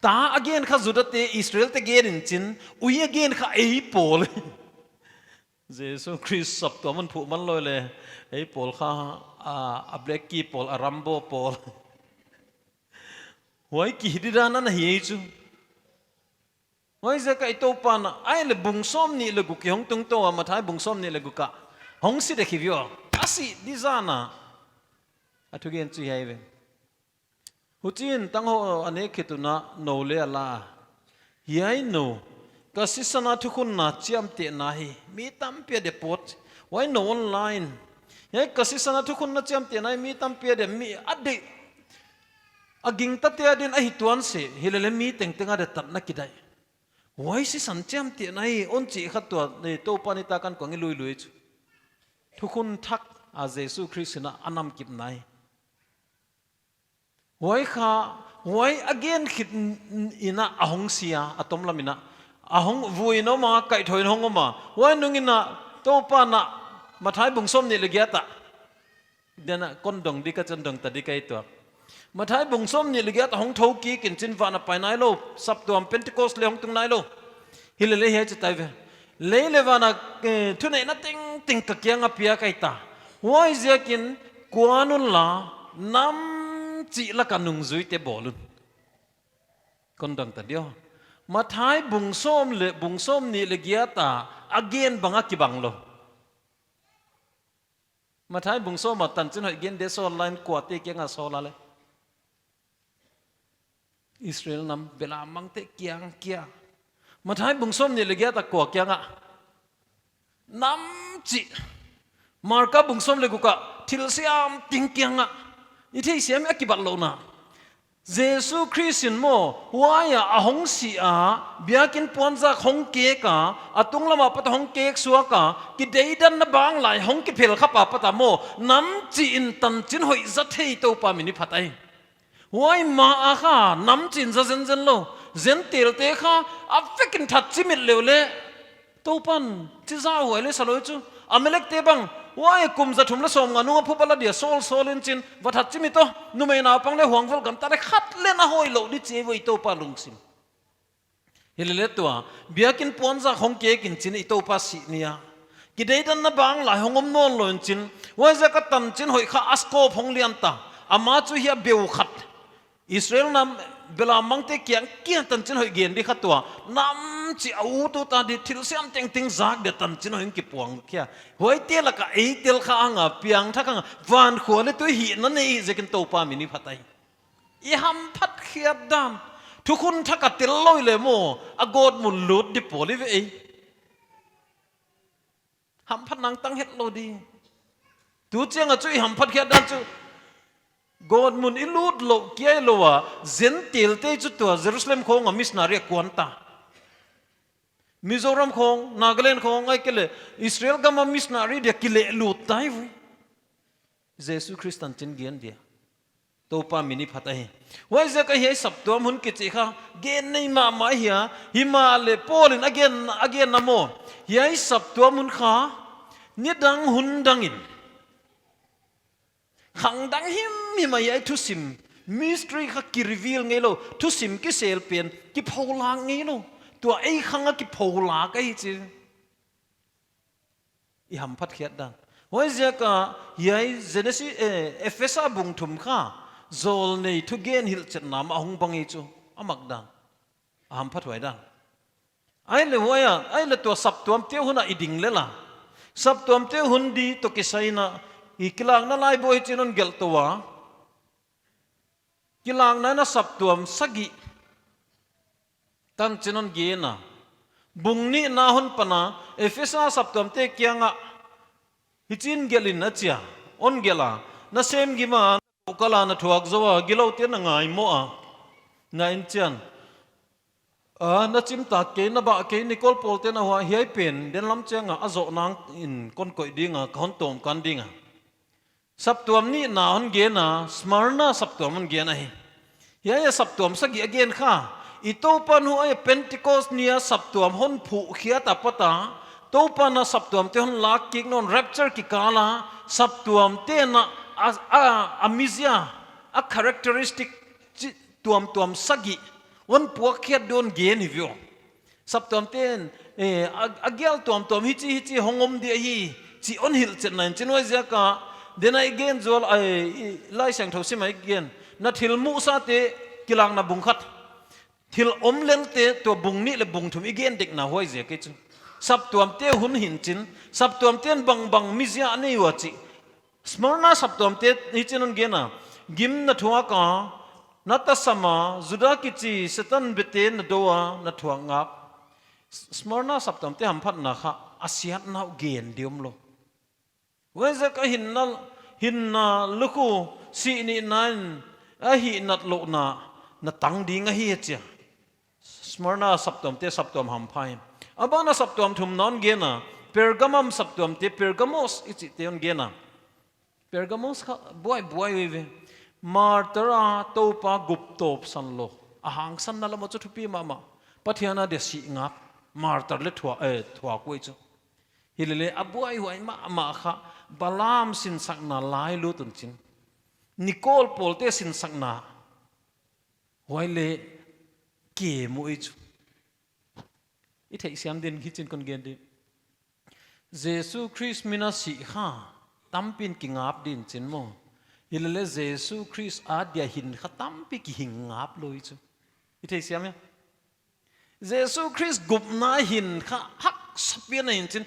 Ta a gen kha Juda te, Israel te gen in chin, ui a gen kha ei pawl. Jesu Khrist saptuam ah phuh man lou leh, ei pawl kha, a, a Blackie pawl, a Rambo pawl. Huai ki hi di dan ana hi ei chu. Huaiziak a i Toupa'n a, ahihleh bung sawmnih leh guk i hong tungtou a, Mathai bung sawmnih leh guk ah. Hong si dek hi ve aw. A sih di zan a. A thugen chu hiai ve. Huchiin tanghou a nek khit un a nou leng a la. Hiai nou, ka sisan a thukhun a chiamtehna hi mi tampi a deih pawt. Huai nou online. Hiai ka sisan a thukhun a chiamtehna hi mi tampi a deih, mi a deih. A gingtate adin ahi tuan sih, hilele mi tengteng a deih tatna kidaih. Huai sisan chiamtehna hi hon chih kha tua, eh, Toupa nitak a kon kuang i luilui chu. Thukhun thak a Jesu Khrist in a nam kipna hi. Huai kha, huai a gen khit in a hong si a, a tomlam in a. A hong vui in om a, kaihthoh in hong om a. Huai nung in a, Toupa'n a, Mathai bung sawmnih leh giat ah. Dena kon dong di ka chan dong ta di ka i tuak. Mathai bung sawmnih leh giat ah hong thou kik in chin van a pai nailou, saptuam Pentecost leng hong tung nailou. Hilele hiai chu tai ve. Lei leh van a, eh, thuneihna tengteng ka kiang a piak ahi ta. Huaiziakin kuan unla, nam chih lak a nungzuite bawl un. Kon dong ta di aw. Mathai bung sawm leh, bung sawmnih leh giat a, a gen bang a kibang lou. Mathai bung sawm a tanchin hoih gen di sawl lai in kuate kiang a sawl a leh. Israel nam belamangte kiang kia. Mathai bung sawmnih leh giat a kua kiang a. Nam chih. Marka bung sawm leh guk a. Thilsiam teng kiang a. I theisiam a kibatlouhna. Jesu Khrist in maw, huai a hong si a, biakin puanzak hong kek a, a tunglam apat hong kek suak a, kideidanna bang lai hong kiphel khap apat a maw, nam chih in tanchin hoih za thei Toupa min i phat ahi. Huai ma a kha, nam chih in za zenzen lou, Gentile te kha, a vek in that chimit leh uleh, Toupa'n, chi za huai leh sa lou chu. Amalek te bang, huai kum za thum leh sawmnga nung a phuba la dia sawl sawl in chin, va that chimit aw, numei naupang leh huang vel gamta leh khat leng a hoih lou di chi ei ve i Toupa lungsim. Hilele tua, biakin puanzak hong kek in chin i Toupa sih ni a. Kideidanna bang lai hong om nawn lou in chin, huaiziak a tanchin hoih kha a scope hong lian ta. Ama chu hiai beu khat. Israel nam belamangte kiang kia tanchin hoih gen di kha tua. Nam chih a ut ut a di thilsiam tengteng zak di tanchin hoih kipuang kia. Huaite lak a ei tel kha anga piangthak anga van khua leh tui hihna nei ziakin Toupa min i phat ahi. I hamphat khiat dan. Thukhun thak a tel lou leh maw. A gawtmun lut di pawl i ve ei. Hamphat nang tang het lou di. Tu chiang a chu i hamphat khiat dan chu. Gawtmun i lut lou kia i lou a, Gentile te chu tua Jerusalem khong a missionary a kuan ta. Mizoram khong, Nagaland khong, ahihkeileh Israel gam a missionary dia kilehlut tai ve. Jesu Khrist tanchin gen dia. Toupa min i phat ahi. Huaiziak a hiai saptuam hun kichi kha, gen nei mahmah hia, himahleh Paul in a gen, a gen na maw. Hiai saptuam hun kha, nidang hun dangin. Khang dang himhim a hiai thusim, mystery kha ki reveal ngeilou, thusim kisel pen, kipholak ngeilou. Tua ei khang a kipholak ahi chi. I hamphat khiat dan. Huaiziak a hiai Genesis, eh, Efesa bung thum kha, zawlnei thugen hilhchetna mah hong bang hi chu, a mak dan. A hamphat huai dan. Ahihleh huai a, ahihleh tua saptuamte hun a i ding lel a. Saptuamte hun di toh kisai in, i Kilakna laibu hichi'n hon gelh tou a. Kilakna in a saptuam sagih tanchin hon gen a. Bung nihna hon pan a, Efesa saptuamte kiang ah, hichi'n gelh in a chi a, hon gelh a. Na sem gim a, na kal a na thuak zou a, giloute na ngaimoh a. Na innchian. A, na chim tak kei, na bah kei, Nicole Paul te'n a hua hiai pen, den lam chiang a, a zoh nang in kon koih ding a, ka hon tawmkan ding a. Saptuam nihna hon gen a, Smyrna saptuam hon gen ahi. Hiai a saptuam sagih a gen kha. I Toupa'n huai a Pentecost ni a saptuam hon phuhkhiat apat a, Toupa'n a saptuamte hon lak kik nawn rapture kikal a, saptuamte'n a, a, a, a mizia, a characteristic chi, tuamtuam sagih, hon puakkhiat dan gen hi ve aw. Saptuamte'n, eh, a, a gial tuamtuam hichi, hichi hong om di ahi, chi hon hilhchetna in chin huaiziak a, den a i gen zual a, i, Laisiangthou sim a i gen. Na thil muhsate Kilakna bung khat. Thil om lelte tua bung nih leh bung thum i gen dekna huaiziak ahi chu. Saptuamte hun hi'n chin, saptuamte'n bangbang mizia a nei ua chi. Smyrna saptuamte hichi'n hon gen a, gim na thuak a, na tasam a, Juda kichi Setan bete na dou a, na thuak ngap. S-, Smyrna saptuamte hamphatna kha, a siatna uh gen di omlou. Huaiziak a hinna, hinna lukhu sih nihna in, a hihnatlouhna, na tang ding ahi a chi a. Smyrna saptuamte saptuam hampha hi. A ban a saptuam thumna hon gen a, Pergamum saptuamte, Pergamos i chihte hon gen a. Pergamos kha buaibuai uh ve. Martar a Toupa gup tawpsan lou. A hangsanna lam ah chu thupi mahmah. Pathian a dia sih ngap. Martar leh thuak, eh, thuak uh ahi chu. Himahleh a buaihuai mahmah kha Balaam sinsakna lailut un chin. Nicole Paul te sinsakna. Huai leh kei mu i chu. I theihsiam ding hichi'n kon gen di. Jesu Khrist min a sih kha tampi'n kingap di'n chin maw. Himahleh Jesu Khrist a dia hin kha tampi kihing ngap lou i chu. I theihsiam hia? Jesu Khrist gupna hin kha haksa pian a hi'n chin.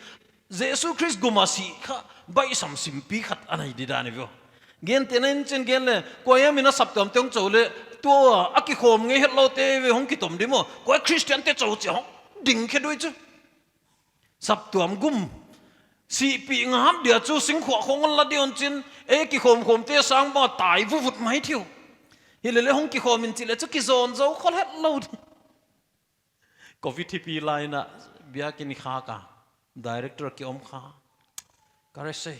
Jesu Khrist gum a sih kha baihsam simpi khat ana hi di dan i ve aw. Gentehna in chin gen leh, kuai a min a saptuamte hong chou leh, tua a kikhawm ngei hetloute ve hong kitom di maw. Kuai Christian te chou chi hong ding khe di uh chu. Saptuam gum. Sihpih ngap dia chu singkhuak khong hon la di un chin, ei kikhawmkhawmte sang bang tai vuvut mai thei uh. Himahleh hong kikhawm in chih leh chu kizawn zou khol hetlou di. Covid hipi lai in a biakin i khak a, director ki om kha. Ka rese.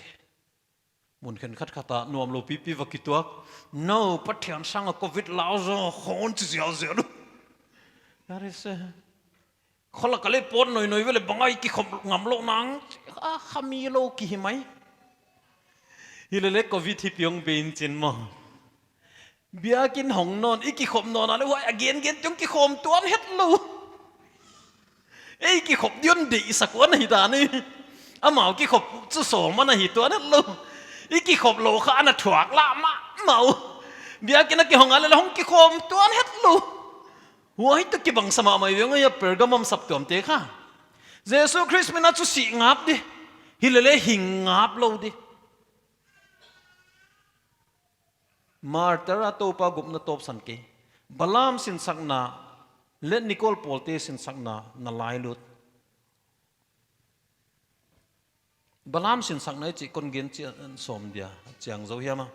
Mun khenkhat khat a nuamlou pipi va kituak. No, Pathian sang a Covid lau zaw, hon chi ziauziau lou. Ka rese. Khol a ka leh pawt noinoi ve leh bang a i kikhop ngamlouh nang. A, kha mi lou ki hi mai. Himahleh Covid hipi hong bei in chin maw. Biakin hong nawn, i kikhop nawn a leh huai a gengen teng kikhawm tuan hetlou. Ei kikhop di'n deihsak uh ana hi dan i. Amau kikhop chu sawm ana hi tuan hetlou. I kikhop lou kha ana thuak lah mahmah uh. Biakin a kihong a leh hong kikhawm tuan hetlou. Huai toh kibang sa mahmah i ve ngai a Pergamum saptuamte kha. Jesu Khrist min a chu sih ngap di. Himahleh hing ngap lou di. Martar a Toupa gupna tawpsan kei. Balaam sinsakna leh Nicole Paul te sinsakna na lailut. Balaam sinsakna i chih kon gen chiang sawm dia, chiang zou hiam a.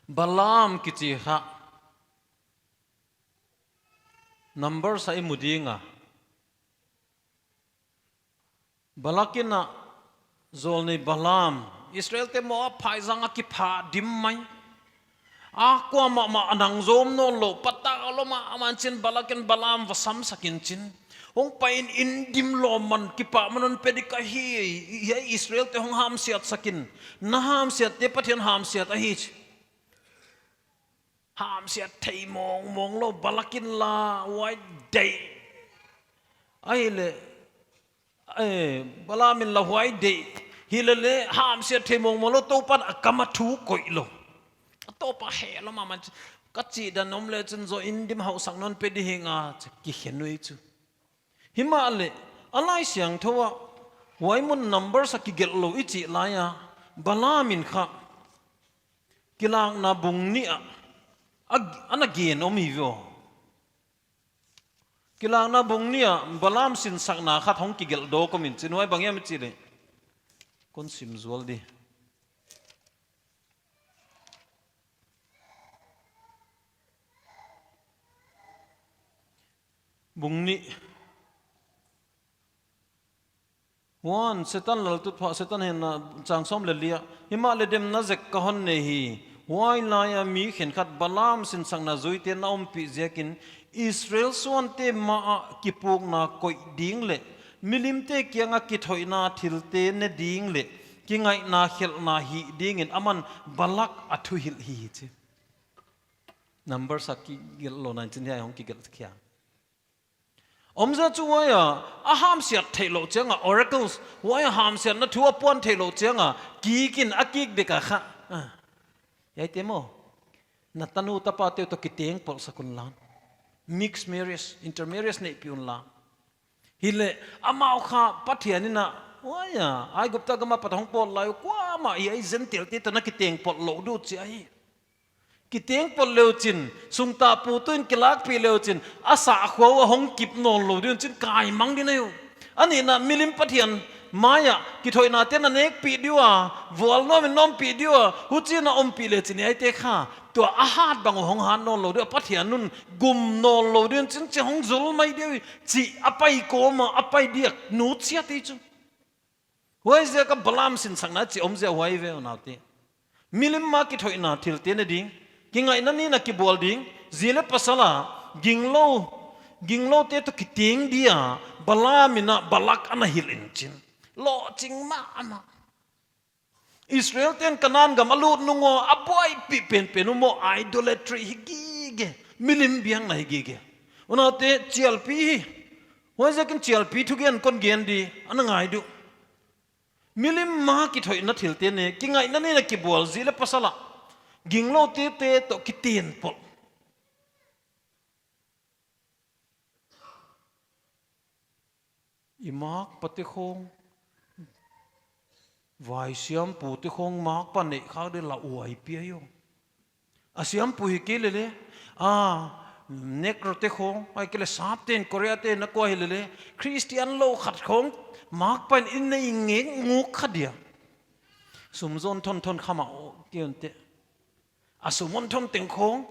Balaam kichi kha. Numbers a i mu ding a. Balak in a zawlnei Balaam, Israelte Moab phaizang a kipha dim mai. A kuamah mah a nang zawm nawnlou, patau lou mahmah in chin Balak in Balaam va samsak in chin. Hong pai in, in dim lawm man, kipahman hon pe di ka hi, hiai Israelte hong hamsiatsak in, na hamsiatte Pathian hamsiat ahi chi. Hamsiat thei mawngmawng lou, Balak in la huai deih. Ahihleh, eh, Balaam in la huai deih. Himahleh hamsiat thei mawngmawng lou, Toupan a kam a thu koih lou. A Toupa he lou mahmah in, ka chihdan om le chin zaw in dim hausak nawn pe di hi ngal chi kikhen uh ei chu. Himahleh, a Laisiangthou ah, huai mun Numbers a kigelh lou i chih lai a, Balaam in kha, Kilakna bung nih ah, a, ana gen om hi ve aw. Kilakna bung nih ah, Balaam sinsakna khat hong kigelh dawk om in chin, huai bang hiam i chih leh. Kon sim zual di. Bung nih. Huan, Setan laltutphah, Setan henna chang sawm le li ah. Himahleh demna zek ka hon nei hi. Huai lai a mi khenkhat Balaam sinsakna zuite na ompih ziakin Israel suante ma ah kipukna koih ding leh milimte kiang a kithoihna thilte ne ding leh kingaihna khelhna hih dingin aman Balak a thuhilh hi chi. Numbers a kigelh lou nai chin hiai hong kigelh khia. Omzia chu huai a, a hamsiat theih louh chiang a, oracles, huai a hamsiatna thu a puan theih louh chiang a, kik in a kik dek a kha. Ah. Hiaite maw. Na tanu tapate uh toh kiteng polhsak un la. Mixed marriage, intermarriage neihpih un la. Hileh, amau kha Pathian in a, huai a, Aigupta gam apat hong pawl lai uh, kuamah hiai Gentile te toh na kiteng polh lou di uh chi ahi. Kiteng polh le uh chin, sungtah pu tu in kilakpih le uh chin, a sahkhua uh a hong kip nawnlou di uh chin, kaimang di na hi uh. A nihna milim Pathian mai ah, kithoihnate na nekpih di ua, vualnuam in na ompih di ua, huchiin na ompih le chin hiaite kha, tua a hat bang uh hong hat nawnlou di ua, Pathian un gum nawnlou di uh chin, chi hong zul mai di uh, chi a pai kawm a, a pai diak, nutsiat ei chu. Huaiziak a Balaam sinsakna chih omzia huai ve unaute. Milim ma kithoihna thilte ne ding, kingaihna nin a kibual ding, zi leh pasal a, ginglou, gingloute toh kiteng dia, Balaam in a Balak ana hilh in chin. Lohching mahmah. Israelte'n Kanan gam a lut nung ua, a buaipih penpen uh maw idolatry hi gige, milim biakna hi gige. Unaute chialpi hi, huaiziakin chialpi thugen kon gen di, ana ngai di uh. Milim ma kithoihna thilte ne, kingaihna nin a kibual zi leh pasal a, gingloute toh kiten polh. I makpate khong, vaisiampute khong makpa neih khak di la uai pia uh. A siampu hi kei lele, a, Negro te khong, ahihkeileh sapte'n Korea te na kuai lele, Christian lou khat khong, makpa in nei ngek nguk kha dia. Sum zon thonthon kha mah uh, kiun te. A sum hon thon teng khong,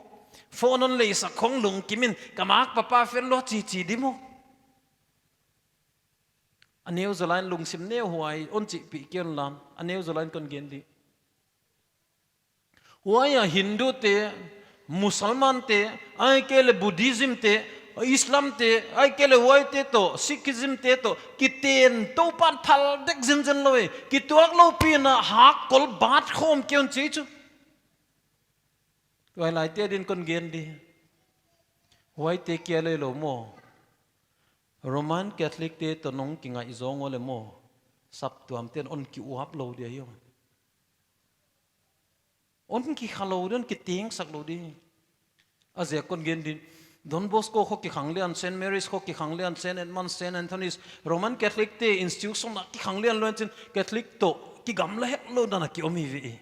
phone hon leisak khong lungkim in, ka makpa pa fel lou chi chi di maw. A neu zalain lungsim neu huai, hon chihpih kei un lan, a neu zalain kon gen di. Huai a Hindu te, Musalman te, ahihkeileh Buddhism te, Islam te, ahihkeileh huaite toh, Sikhism te toh, kiten Toupan phal dek zenzen lou e, kituak lou pi in a hak kol bat khawm kei un chi chu. Huai laite din kon gen di. Huaite kia leh lou maw. Roman Catholic te toh nong kingaih zong ua leh maw. Saptuamte'n hon kiuap lou dia hi uh. Hon kikha lou di, hon kitengsak lou di. A ziak kon gen di. Don Bosco khong kikhang lian, Saint Mary's khong kikhang lian, Saint Edmund's, Saint Anthony's, Roman Catholic te institution a kikhang lian lou in chin Catholic toh kigamla hetlou dan a ki om hi ve.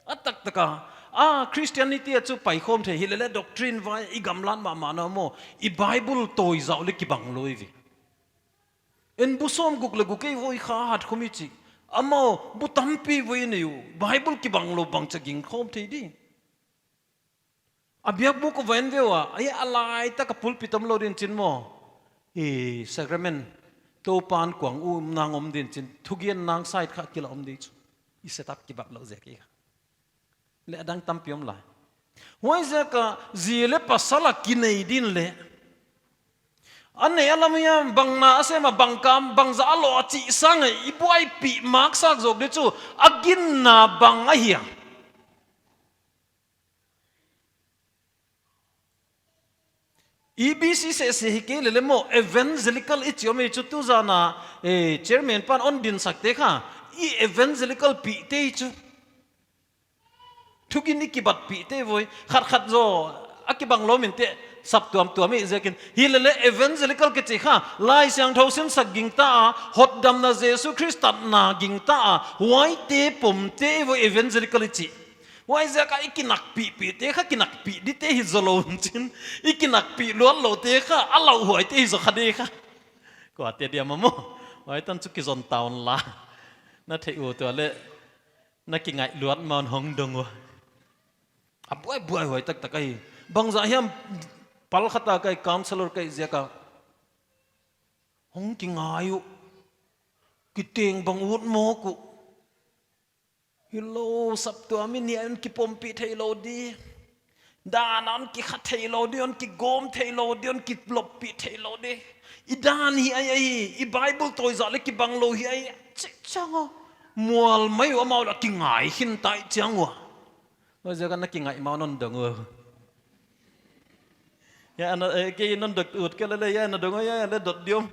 A taktak a, a Christianity a chu paikhawm thei hi lele doctrine vai i gamlat mahmah na maw, i Bible tawi zau leh kibang lou hi ve. En bu sawmguk leh guk ei voi kha hat khum i chi. Amau bu tampi voi nei uh. Bible kibang lou bang chia ging khawm thei di. A biakbuk uh va en ve ua, ai a laitak a pulpit om lou din chin maw. I sacrament. Toupa'n kuang umna om din chin, thugen nang side kha kila om di chu. I setup kibat lou ziak hi kha. Leh a dang tampi om lai. Huaiziak a zi leh pasal a kinei din leh, a neih a lam hiam, bang na a sem a, bang kam, bangzah a lou a chih sang a i buaipih maksak zawk di chu, a ginna bang ahia? E B C seh seh hi kei lele maw, evangelical i chi om ei chu, tuzan a, eh, chairman pa'n hon dinsak te kha, i evangelical pihte ei chu. Thugin i kibatpihte voi, khat khat zaw, a kibang lou min te, saptuam tuam i ziakin. Hi lele evangelical kichi kha, Laisiangthou sinsak gingta a, hotdamna Jesu Khrist tatna gingta a, huaite pomte ei voi evangelical i chi. Huaiziak a i kinakpihpihte kha kinakpih dite hi zaw lou chin. I kinakpih luat loute kha, a lauhuaite hi zaw kha di kha. Kuate diam a maw. Huai tan chu kizon ta un la. Na theih uh tua leh, na kingaih luat maun hong dong ua. A buaibuai huai taktak ahi. Bangzah hiam pal khat a ka hi, counselor ka hi ziak a. Hong kingai uh. Kiteng bang ut mawk uh. Hilou, saptuam in hiai hon kipompih theilou di. Dan a hon kikha theilou di, hon kigawm theilou di, hon kiloppih theilou di. I dan hiai ahi, i Bible tawizah leh kibang lou hiai ahi. Chih chiang a. Mual mai uh, amau leh kingai khin tai chiang ua. Huaiziak a na kingaih maun hon dong ua. Hiai ana, eh, kei in hon dot ut kei lele, hiai ana dong ua, hiai ana dot diam.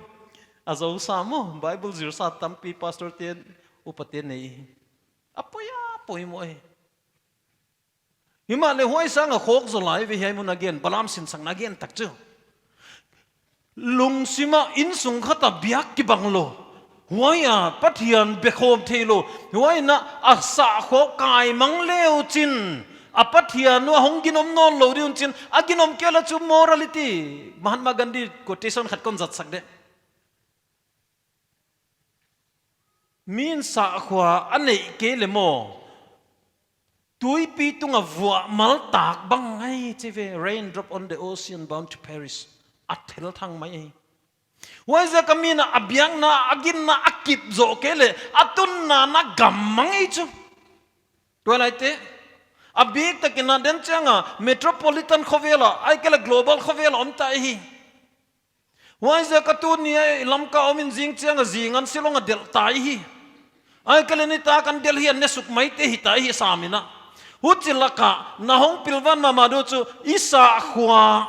A zou sa maw, Bible zir sa tampi pastor te'n, upate'n nei. A poi a, poimoh e. Himahleh huai sang a khawk zaw lai ve hiai mun a gen, Balaam sinsakna gen tak chu. Lungsim a insung khat a biak kibang lou. Huai a Pathian bekhawm theilou. Huai in a sahkhua kai mang leu chin. A Pathian uh a hong ginom nawn lou di un chin. A ginom kei leh chu morality. Mahatma Gandhi quotation khat kon zatsak de. Mi'n sahkhua a neih kei leh maw, tuipi tung a vuah mal tak bang ahi chi ve, raindrop on the ocean bound to perish. A thil thang mai ahi. Huaiziak a mi'n a biakna, a ginna a kip zoh kei leh, a tunna na gam mang ei chu. Tuailaite, a biktak in a den chiang a, metropolitan khovel a, ahihkeileh global khovel a om ta hi. Huaiziak a tuni a Lamka om in zing chiang a zing an Shillong a delh ta hi. Ahihkeileh nitak an delh hi a, ne suk maite hi ta hi sam in a. Huchi lak a, na hong pilvan mahmah di uh chu, i sahkhua,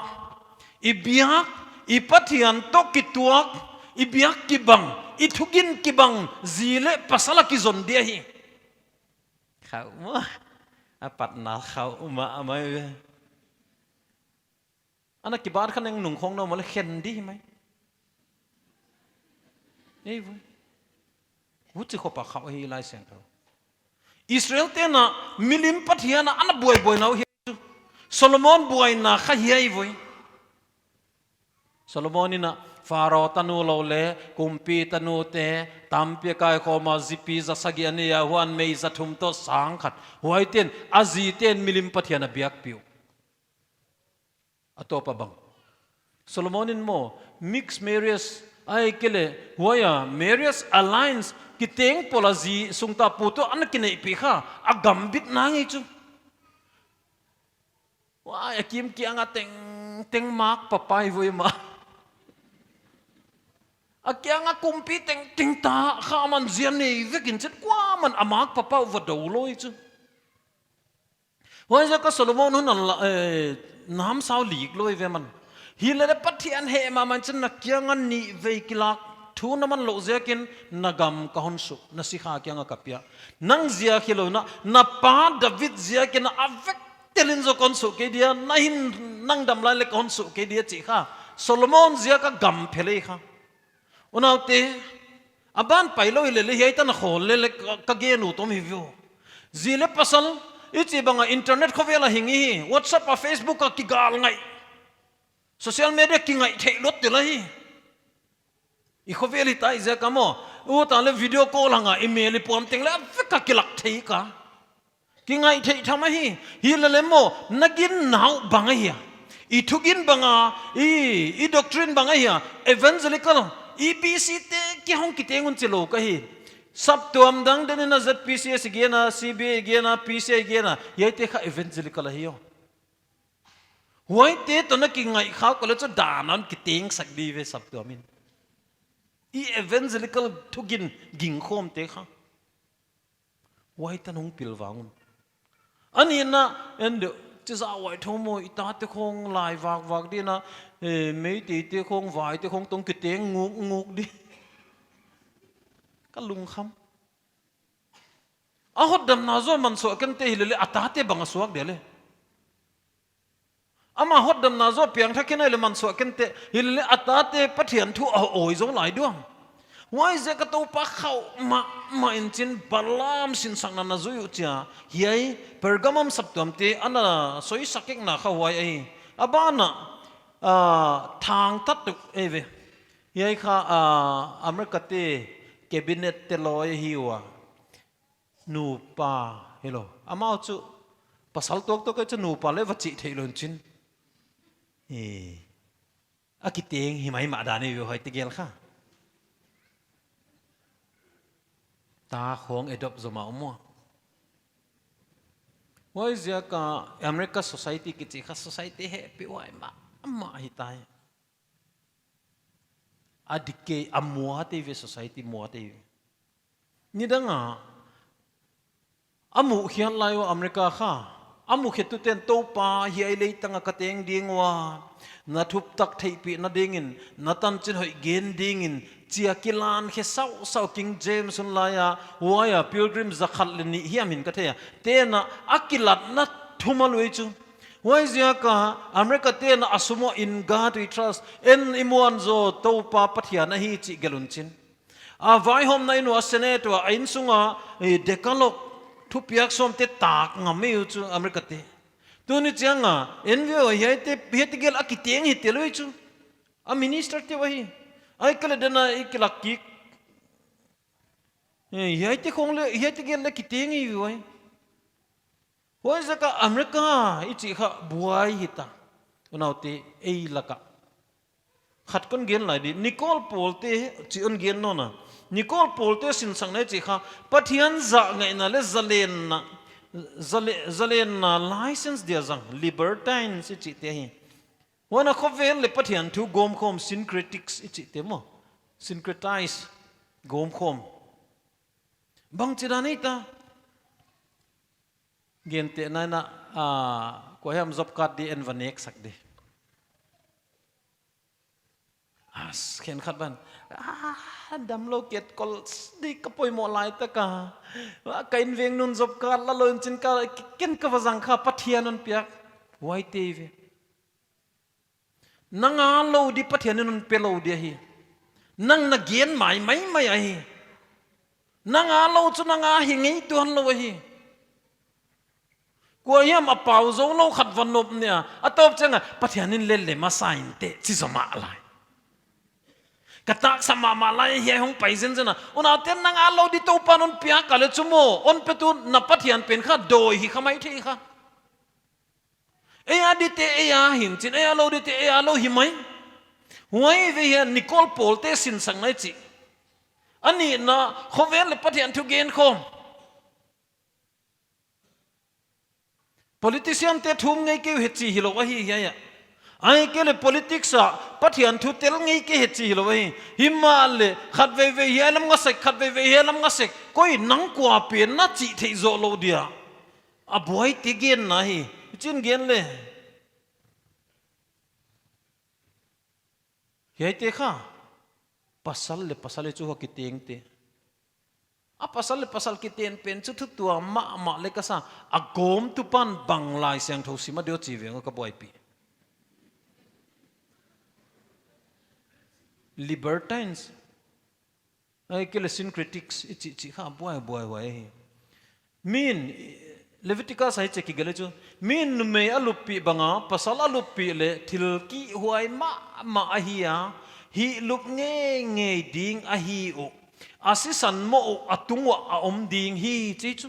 i biak, i Pathian toh kituak, i biak kibang, i thugin kibang, zi leh pasal a kizon di ahi. Khauh maw, a patna khauh mah a mai ve. Ana kibat kha neng nung khong na maw leh khen di mai. Ei voi. Huchi khop a khauh hi Laisiangthou. Israel te'n a milim pathian a ana buaibuai na uh hi chu. Solomon buaina kha hiai voi. Solomon in a Pharaoh tanu lou leh, kumpi tanute, tampi a kaikhawm a zipi za sagih a nei a, huan mei za thum toh sang khat. Huaite'n, a zite'n milim pathian a biakpih uh. A tawp a bang. Solomon in maw, mixed marriage, ahihkeileh, huai a, marriage alliance, kiteng pawl a zi sung ta pu toh ana kineihpih kha, a gambit na ngei chu. Huai, a kim kiang a tengteng mak papai voi mah. A kiang a kumpi tengteng ta, kha man zia nei vek in chet kuaman a mak papa uh va dou lou ei chu. Huaiziak a Solomon hun a la, eh, namsau lik lou ei ve man. Hi lele Pathian heh mahmah in chin na kiang a nih vei kilak. Thu na man louh ziakin na gam ka hon suh, na sikha kiang a ka pia. Nang ziak hilou in a, na pa David ziakin a vek tel in zaw ka hon suh kei dia, na hin nang dam lai leh ka hon suh kei dia chih kha. Solomon ziak a gam phelei kha. Unaute, a ban pai lou hi lele hiai tan a khawl lele ka, ka gen uh tom hi viu. Zi leh pasal, i chih bang a internet khovel a hing i hi, WhatsApp a Facebook a kigal ngai. Social media kingai theih luat tel ahi. I khovel hi ta i ziak a maw, u ta leh video call hang a, i mel i puam teng leh a vek a kilak thei ka. Kingai theih tham ahi, hi lele maw, na ginna uh bang ahia. I thugin bang a, i, i doctrine bang ahia, evangelical, EBC te kia hong kiteng un chi lou ka hi. Saptuam dang den in a ZPCS gen a, CBA gen a, PCI gen a, hiaite kha evangelical ahi uh. Huaite toh na kingaihkhak leh chu dan a kiteng sak di ve saptuam in. I evangelical thugin gingkhawmte kha. Huai tan hong pilvang un. A nihna, en deuh, chi zah huai thou maw, i tate khong lai vakvak ding a, eh, Meiteite khong, vaite khong toh kiteng nguknguk di. Ka lungkham. A hotdamna zaw mansuah kei te hilele, a tate bang a suak dia le. Ama hotdamna zaw piangthak kei nai leh mansuah kei te hilele, a tate Pathian thu a awi zou lai diam. Huaiziak a Toupa khauh mahmah in chin Balaam sinsakna na zui uh chia. Hiai Pergamum saptuamte ana soisak ekna kha huai ahi. A ban ah, ah, thangtat tuk ei ve. Hiai kha, ah, America te cabinet te lawi ahi ua. Nupa, hilou. Amau chu, pasal tuaktuak chu nupa leh va chih theih lou in chin. Eh. A kiteng hi maimah dan ahi ve huaite gel kha. Ta khong adopt zou mah uh maw. Huaiziak a America society kichi kha society hehpih huai mahmah hi tai. A decay, a muat ei ve, society muat ei ve. Nidang a, a muh khial lai ua America kha. A mukhetu ten Toupa hiai leitang a ka teng ding ua. Na thuptak theihpihna dingin, na tanchin hoih gen dingin, chia kilan khe sausau King James hun lai a, huai a Pilgrim zakhat leh nih hiam in ka thei a. Tena a kilatna thum a lui chu. Huaiziak a America tena a sum uah In God We Trust, en i muan zaw Toupa Pathian ahi chih gelh un chin. A vaihawmna inn uah, Senate uah, a innsung a, eh, Decalogue, thupiak sawmte tak ngam ei uh chu America te. Tuni chiang a, en ve ua hiaite, hiaite gel a kiteng hi tel uh chu. A minister te uh ahi. Ahihkeileh den a i kilak kik. Eh, hiaite khong leh, hiaite gel leh kiteng hi ve ua. Huaiziak a America i chih kha buai hita. Unaute ei lak a. Khat kon gen lai di. Nicole Paul te chih hon gen nawn a. Nicole Paul te sinsakna i chih kha Pathian zahngaihna leh zalenna, zale-, zalenna license dia zang. Libertines i chihte hi. Huan a khovel leh Pathian thu gawmkhawm syncretics i chihte maw. Syncretize gawmkhawm. Bangchi dan ei ta. Gentehna in a, ah, kua hiam job card di en va nek sak di. As, khenkhat ban. Ah, damlou ket kol di ka poimoh lai tak a. Ah, ka inveng nun job card la lou in chin ka, ken ka va zang kha Pathian hon piak. Huaite ve. Nang a lou di Pathian in hon pe lou di ahi. Nang na gen mai mai mai ahi. Nang a lou chu nang a hi ngei tuan lou ahi. Kua hiam a pau zou lou khat va nop nia. A tawp chiang a Pathian in lel leh masa in te chi zaw mah lai. Ka taksa mahmah lai hiai hong pai zenzen a. Unaute nang a lou di Toupa'n hon piak a leh chu maw. Hon petu na Pathian pen kha dawi hi kha maithei kha. Ei a di te ei a hi in chin, ei a lou di te ei a lou hi mai. Huai ve hiai Nicole Paul te sinsakna i chih. A nihna khovel leh Pathian thu gen khawm. Politician te thum ngei kei uh hi chi hilou ahi hiai a. Ahihkeileh politics a Pathian thu tel ngei kei hi chi hilou ahi. Himahleh khatveivei hiai lam nga sek, khatveivei hiai lam nga sek. Koi nang kua pen na chih theih zoh lou dia. A buaite genna hi, i chin gen leh. Hiaite kha, pasal leh pasal i chu kha kiteng te. A pasal leh pasal kiten pen chu thutuam mahmah leh ka sa, a gawmtupa'n bang Laisiangthou sim a di uh chi veng ka buaipih. Libertines. Ahihkeileh syncretics i chih chih kha buai buai huai hi. Min, Leviticus ah hichi kigelh chu. Min numei a luppih bang a, pasal a luppih leh thil kihhuai mahmah ahi a, hihlup ngeingei ding ahi uh. A sisan moh uh a tung uah a om ding hi chi chu.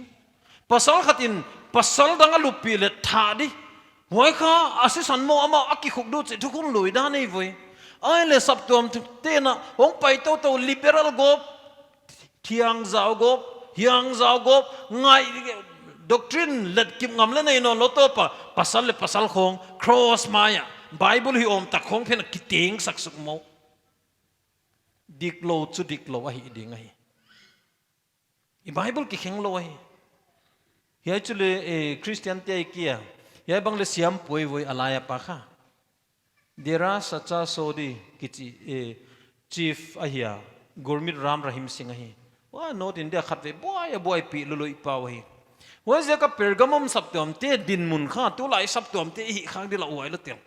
Pasal khat in, pasal dang a luppih leh thah di. Huai kha, a sisan moh amah a kikhuk di uh chih thukhun lui dan ei ve. Ai le saptuam te'n a hong pai toto, liberal gawp, thiangzau gawp, hiangzau gawp, ngai, doctrine let kim ngam le nei nawn lou, tua pa, pasal le pasal khawng, cross mai a, Bible hi om tak khawng pen a kitengsak suk maw. Diklou chu diklou ahi ding ahi. I Bible kikheng lou ahi. Hiai chu le, eh, Christian te ahi kei a. Hiai bang le siam puai voi a lai a pa kha. Dera Sacha Sodhi kichi, eh, chief ahi a. Gurmeet Ram Rahim Singh ahi. Huai North India khatvei buai a buaipih lului pa ahi. Huaiziak a Pergamum saptuam te dinmun kha, tulai saptuam te i hih khak di la uai lou tel.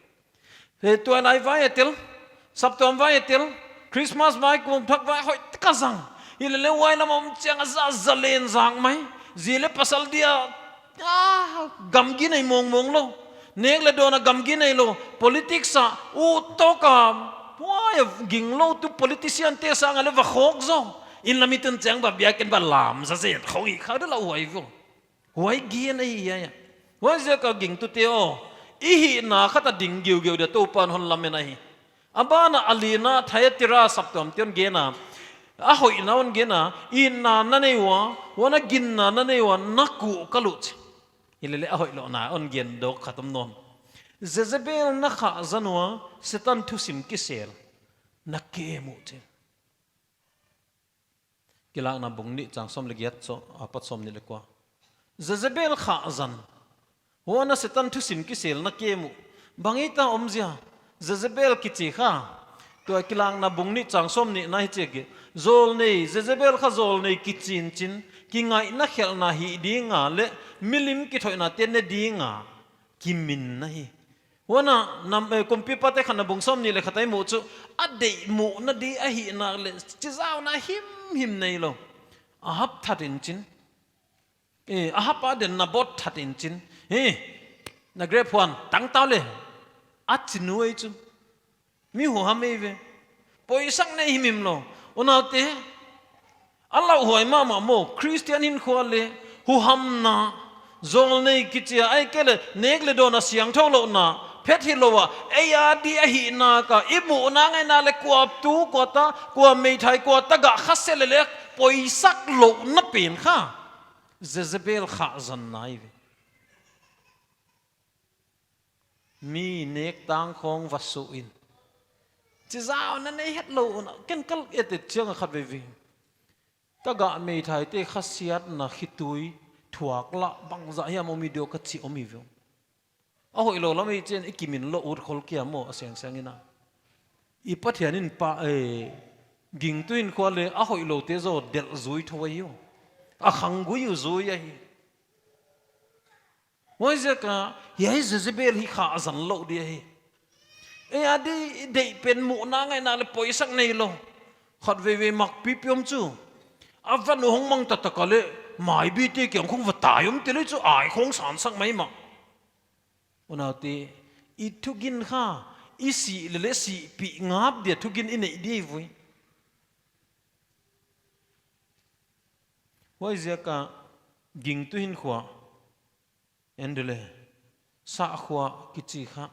He, tuailai vai a tel, saptuam vai a tel, Christmas vai, kum thak vai, hoih tak a zang. Hilele huai lam om chiang a za, zalen zak mai. Zi le pasal dia, ah, gamgi nei mawngmawng lou. Nek le dawn a gamgi nei lou. Politics a, u tok a, huai a ging lou tu politician te sang a le va khawk zaw. Inn lam i tun chiang ba biakin ba lam zazen khawng i kha de la huai vo. Huai gen ahi a. Huaiziak a gingtute aw, i hihna khat a ding giugiu dia Toupa'n hon lamen ahi. A ban a a lina Thyatira saptuam te hon gen a. A hoihna hon gen a, itna na nei ua, huan a ginna na nei ua, na kuh ka luh chi. Hilele a hoihlouhna hon gen dawk khat om nawn. Jezebel na khah zan ua, Setan thusim kisel na kem uh chi. Kilakna bung nih chang sawm le giat chu, apat sawmnih le kua. Jezebel khah zan. Huan a Setan thusim kisel na kem uh. Bang ei ta om zia. Jezebel kichi kha. Tua Kilakna bung nih chang sawmnih na hichi a gen. Zawlnei, Jezebel kha zawlnei kichinchin. Kingaihna khelhna hih ding a le milim kithoihna te ne ding a kimin na hi. Huan a nam, eh, Kumpipate khatna bung sawmnih le khat a i muh chu, a deihmuhna di ahihna le, chizauna himhim neilou. Ahab that in chin. Eh, Ahab a den Nabot that in chin. He, na grep huan, tang tau le. A chin uh ei chu. Mi huham ei ve. Poisak nei himhim lou. Unaute, a lauhuai mahmah maw, Christian hinkhua le, huhamna, zawlnei kichi a, ahihkeileh, nek le dawn a siangthou louhna, phet hilou a, ei a di ahihna kha, i muhna ngaihna le kuaptu, kuata, kua meithai, kuata gah kha se lele, poisak louhna pen kha. Jezebel khah zan na hi ve. Mi nek tang khawng va suh in. Chizauna nei hetlou un, ken kal et et chiang a khat veve. Ta gah meithai te khasiatna khitui thuak lah bangzah hiam om i diam ka chi om hi ve. A hoihlou lam i chih in i kimin lou ut khol kia maw a seng seng in a. I Pathian in pa, eh, gingtu hinkhua le a hoihlou te zaw delh zui thou ahi uh. A khanggui uh zui ahi. Huaiziak a, hiai Jezebel hi khah zan lou di ahi. Ei a di deih pen muhna ngaihna le poisak neilou. Khat veve mak pipi om chu. A van uh hong mang taktak a le, maibi te kiang khawng va tai om te le chu ai khawng sansak maimah. Unaute, i thugin kha, i sih lele sihpih ngap dia thugin i neih di vui. Huaiziak a gingtu hinkhua. Endule, sahkhua kichi kha,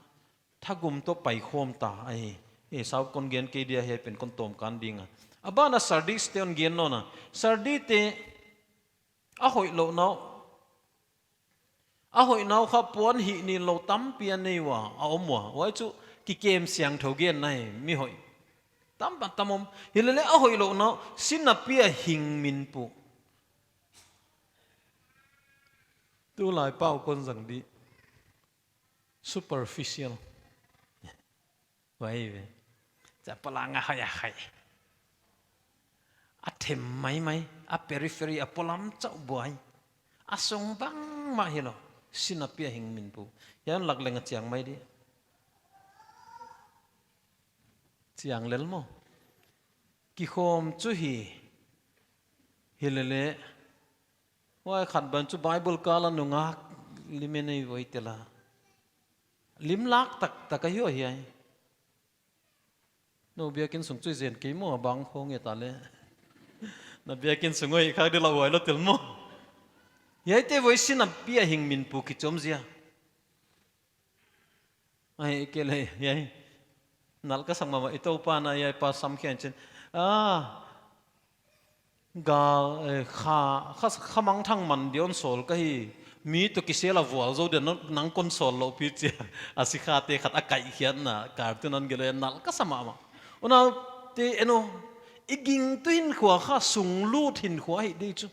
thagum toh paikhawm ta ahi. E, sau kon gen kei dia hiai pen kon tawm kan ding a. A ban a Sardis te hon gen nawn a. Sardi te, a hoihlou nau. A hoih nau kha puan hih nin lou tampi a nei ua, a om ua. Huai chu kikem siangthou genna hi, mi hoih. Tam a tam om. Hilele a hoihlou nau, sin a pia hing min pu. Tulai pau kon zang di. Superficial. Huai ve. Cha palanga hai a hai. A them maimai, a periphery a polam chauh buai. A sung bangmah hilou. Sin a pia hing min pu. Hiai lak leng a chiang mai di. Chiang lel maw. Kikhawm chu hi. Hilele. Huai khat ban chu Bible kal a nungak lim e nei voi tela. Lim lak taktak ahi uh hiai. Nou biakin sung chu i zen kei maw a bang khawng e ta le. Na biakin sung uh i khak di la uai lou tel maw. Hiaite voi sin a pia hing min pu kichi om zia. Ahihkeileh, hiai. Nalh ka sak mahmah, i Toupa'n a i pa sam khia in chin. Ah, gal, eh, kha, kha, kha mangthang man di hon sawl ka hi. Mi toh kisel a vualzou dia nang, nang kon sawl lou pi chia. A sikhate khat a kaihkhiatna, cartoon hon gelh a nalh ka sa mahmah. Unaute en o, i gingtu hinkhua kha sunglut hinkhua hi di chu.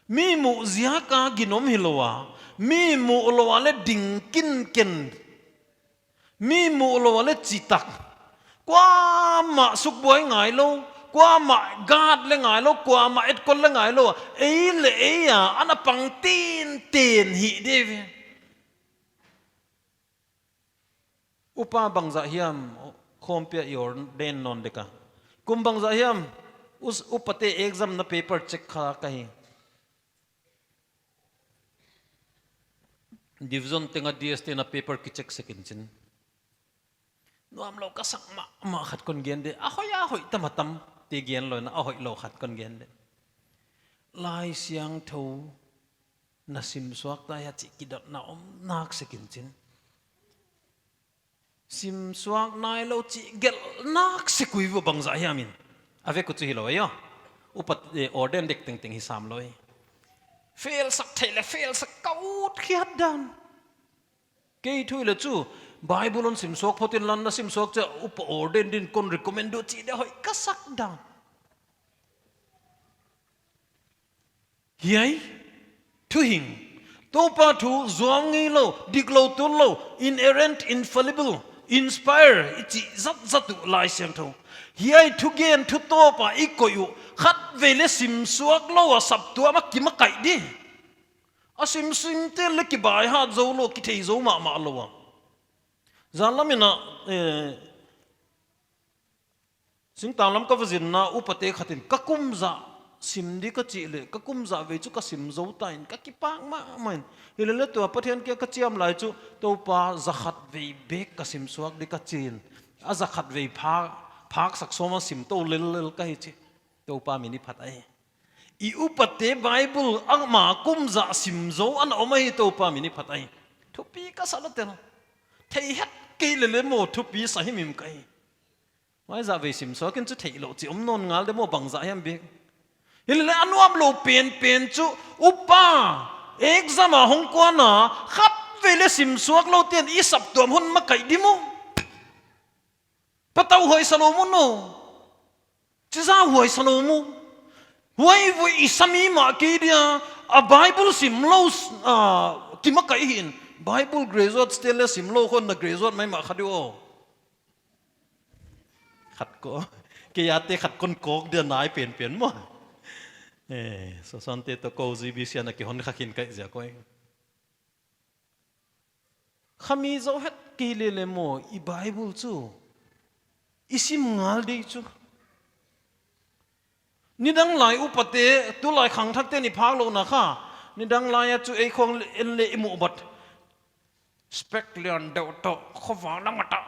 Mi muh ziak a ginom hilou a, mi muh lou a leh ding kinken. Mi muh lou a leh chitak. Kuamah sukbuai ngailou, kuamah guard leh ngailou, kuamah etkol leh ngailou a, ei leh ei a, ana pang tenten hi di ve. Upa bangzah hiam, khawmpi ah i ordain nawn dek a. Kum bangzah hiam, us-, upate exam na paper check kha ka hi. Division teng a D S te na paper kicheck sek in chin. Nuamlou ka sak mahmah khat kon gen de. A hoih a hoih tam a tam te gen lou in a hoihlou khat kon gen de. Laisiangthou na simsuak ta hia chih kidotna om nak sek in chin. Simsuak nailou chih gelh nak sek ui ve bangzah hiam in. A vek uh chu hilou ahi a. Upa, eh, ordain dek tengteng hi sam lou hi. Fail sak theih leh fail sak ka ut khiat dan. Kei thu leh chu Bible hon simsuak phot inla na simsuak chia upa ordain din kon recommend uh chih dia hoih ka sak dan. Hiai, thuhing, Toupa thu zuam ngeilou, diklou tullou, inerrant, infallible, inspire, i chih zatzat uh Laisiangthou. Hiai thugen thu tawp a i koih uh, khatvei leh simsuak lou a saptuam a kimakaih di. A simsimte leh kibaihat zou lou, kithei zou mahmah lou a. Zan lam in a, eh, singtang lam ka va zinna upate khat in ka kum zah sim di ka chih leh, ka kum zah vei chu ka sim zou ta in ka kipak mahmah in. Hilele tua Pathian kiang ka chiam lai chu, Toupa, za khat vei bek ka simsuak di ka chi in. A za khat vei phak, phak sak sawm a sim tou lellel ka hi chi. Toupa min i phat ahi. I upate Bible ama kum zah sim zou ana om ahi, Toupa min i phat ahi. Thupi ka sa lou tel. Thei het kei lele maw thupi sa himhim ka hi. Huai zah vei simsuak in chu theihlouh chih om nawn ngal di maw bangzah hiam bik. Hilele a nuamlou penpen chu upa, exam a hong kuan a, khatvei leh simsuak lou ten i saptuam hon makaih di maw. Patau huai sa lou maw no. Chizah huai sa lou maw. Huai vui i sa mi mah kei dia, a Bible sim lou, ah, kimakaih hi in. Bible graduate te leh sim lou khong na graduate maimah kha di aw. Khat ko, kei a te khat kon kawk dia nai penpen maw. Eh, sosante toh kou G B C ana kihon kha khin ka hi ziak uh. Kha mi zou het kei lele maw i Bible chu i sim ngal di chu. Nidang lai upate, tulai khangthakte ni phak louhna kha. Nidang lai a chu ei khong en leh i muh bat. Spec lian deuh toh, khovah lam a ta.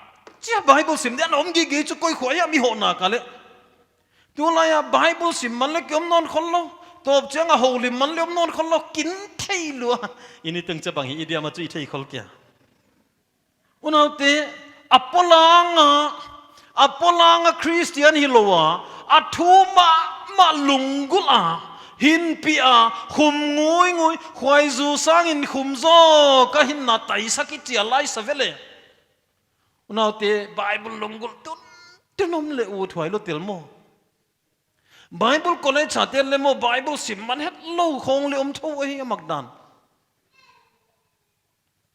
Chia Bible sim dia na om gige chu koi khua hiam i hohna ka leh. Tulai a Bible sim man leh ki om nawn khol lou. Tawp chiang a houlim man leh om nawn khol lou. Kin thei lua. I ni teng chabang hi i diam a chu i thei khol kia. Unaute, a polang a, a polang a Christian hilou a, a thu mahmah lunggulh a, hinpih a, khum nguingui, khuaizu sang in khum zaw, ka hinna taisak i chia lai sa vele. Unaute, Bible lunggulh tun, tun om leh ut huai lou tel maw. Bible college a te leh maw, Bible sim man hetlou khong leh om thou ahi a mak dan.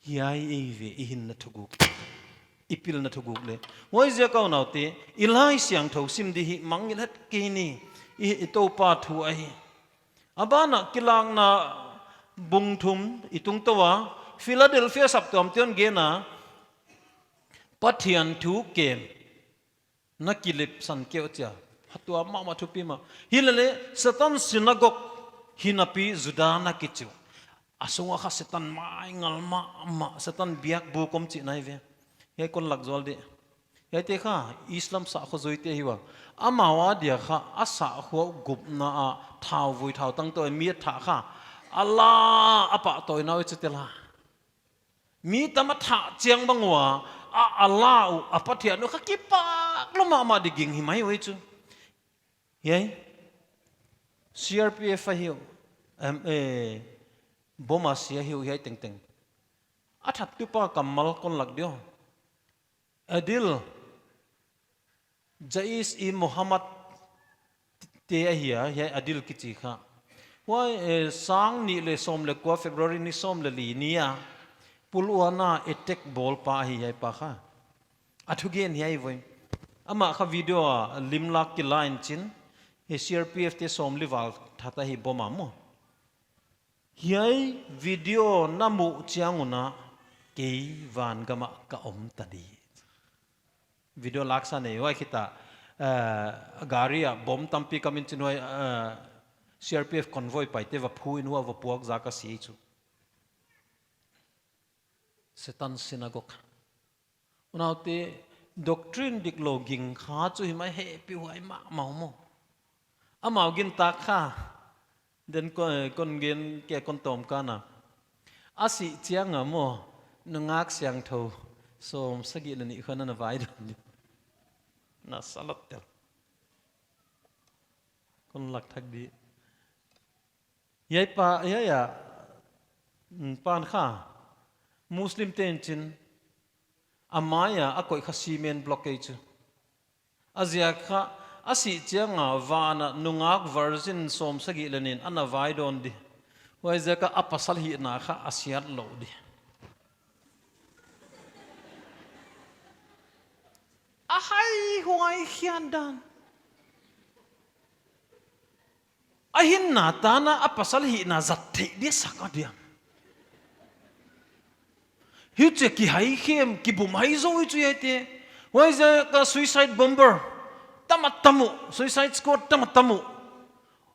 Hiai ei ve i hinna thuguk, i pilna thuguk leh. Huaiziak a unaute, i Laisiangthou sim di hi mangngilh het kei ni, i, i Toupa thu ahi. A ban ah Kilakna bung thum i tungtou a, Philadelphia saptuam te hon gen a, Pathian thu kem na kilip san keuh chia. Hatuam mahmah thupi mah. Hilele, Satan synagogue hinapi Juda na kichi uh. A sung a kha Satan mai ngal mahmah, Satan biakbuk om chihna hi ve. Hiai kon lak zual di. Hiaite kha, Islam sahkhua zuite hi ua. Amau a dia kha, a sahkhua gupna a, thauvui thautang toh, mi a thah kha. Allah a pahtawina uh chu tel a. Mi tam a thah chiang bang ua, A, a la uh, a Pathian uh kha kipak lou mahmah di ging hi mai uh ei chu. Hiai, C R P F ahi uh, em, eh, bomb a si ahi uh hiai tengteng. A thattupa kammal kon lak di aw. Adil, Jaish-e-Mohammed te ahi a, hiai Adil kichi kha. Huai, eh, sang nih leh sawm leh kua February ni sawm leh li ni a, Pulwama attack bawlpa ahi hiai pa kha. A thugen hiai voi. Amah kha video a limlak kila in chin, hiai C R P F te sawmli val that ahi bomb a maw. Hiai video na muh chiang un a, kei van gam ah ka om ta di. Video laksa nei huai khit a, eh, gari a bomb tampi kam in chin huai, eh, C R P F convoy paite va phu in huai va puak zak a si chu. Satan synagogue. Unaute, doctrine diklou ging kha chu hi mai, hehpihhuai mahmah maw. Amau gintak kha. Den kon, kon gen kei kon tawm ka na. A sih chiang a maw, nungak siangthou sawmsagih leh nih kha ana vaidawn di. Na sa lawt tel. Kon lak thak di. Hiai pa, hiai a, mm, pan kha, Muslim te'n chin, a mai a, a koih kha cement block ei chu. A ziak kha, a sih chiang a van a nungak virgin sawmsagih leh nih ana vaidawn di. Huaiziak a a pasal hihna kha a siat lou di. A haihuai hian dan. A hinna tan a a pasal hihna zat theih di sak a diam. Hichi a kihaikhem, kibum hai zou chu hiaite. Huaiziak a suicide bomber tam a tam uh, suicide squad tam a tam uh.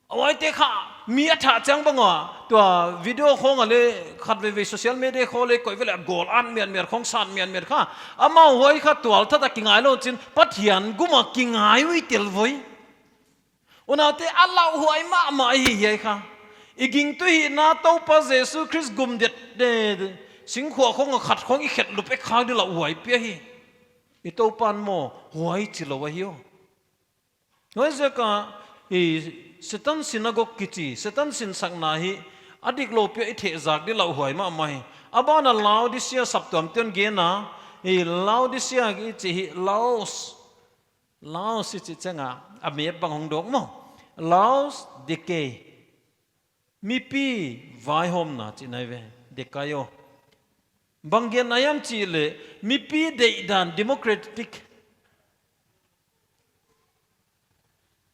Huaite kha, mi a thah chiang bang ua, tua video khong a leh khatveivei social media khong leh koih ve leh a gol an mianmian khong san mianmian kha. Amau huai kha tualthat a kingai lou chin, Pathian gum a kingai ui tel voi. Unaute, a lauhuai mahmah ahi hiai kha. I gingtu hihna Toupa Jesu Khrist gum det, eh, singkhuak khong a khat khong i khet lup ek kha di lauhuai pi ahi. I Toupa'n maw, huai chi lou ahi aw. Huaiziak a, i Satan synagogue kichi, Satan sinsakna hi, a diklou pi a i thehzak di lauhuai mahmah hi. A ban a Laodicea saptuam te'n gen a, i Laodicea kichi hi Laos. Laos i chih chiang a, a map bang hong dawk maw. Laodicea. Mipi vaihawmna chihna ive, dekaio. Bang genna hiam chih leh, mipi deihdan democratic.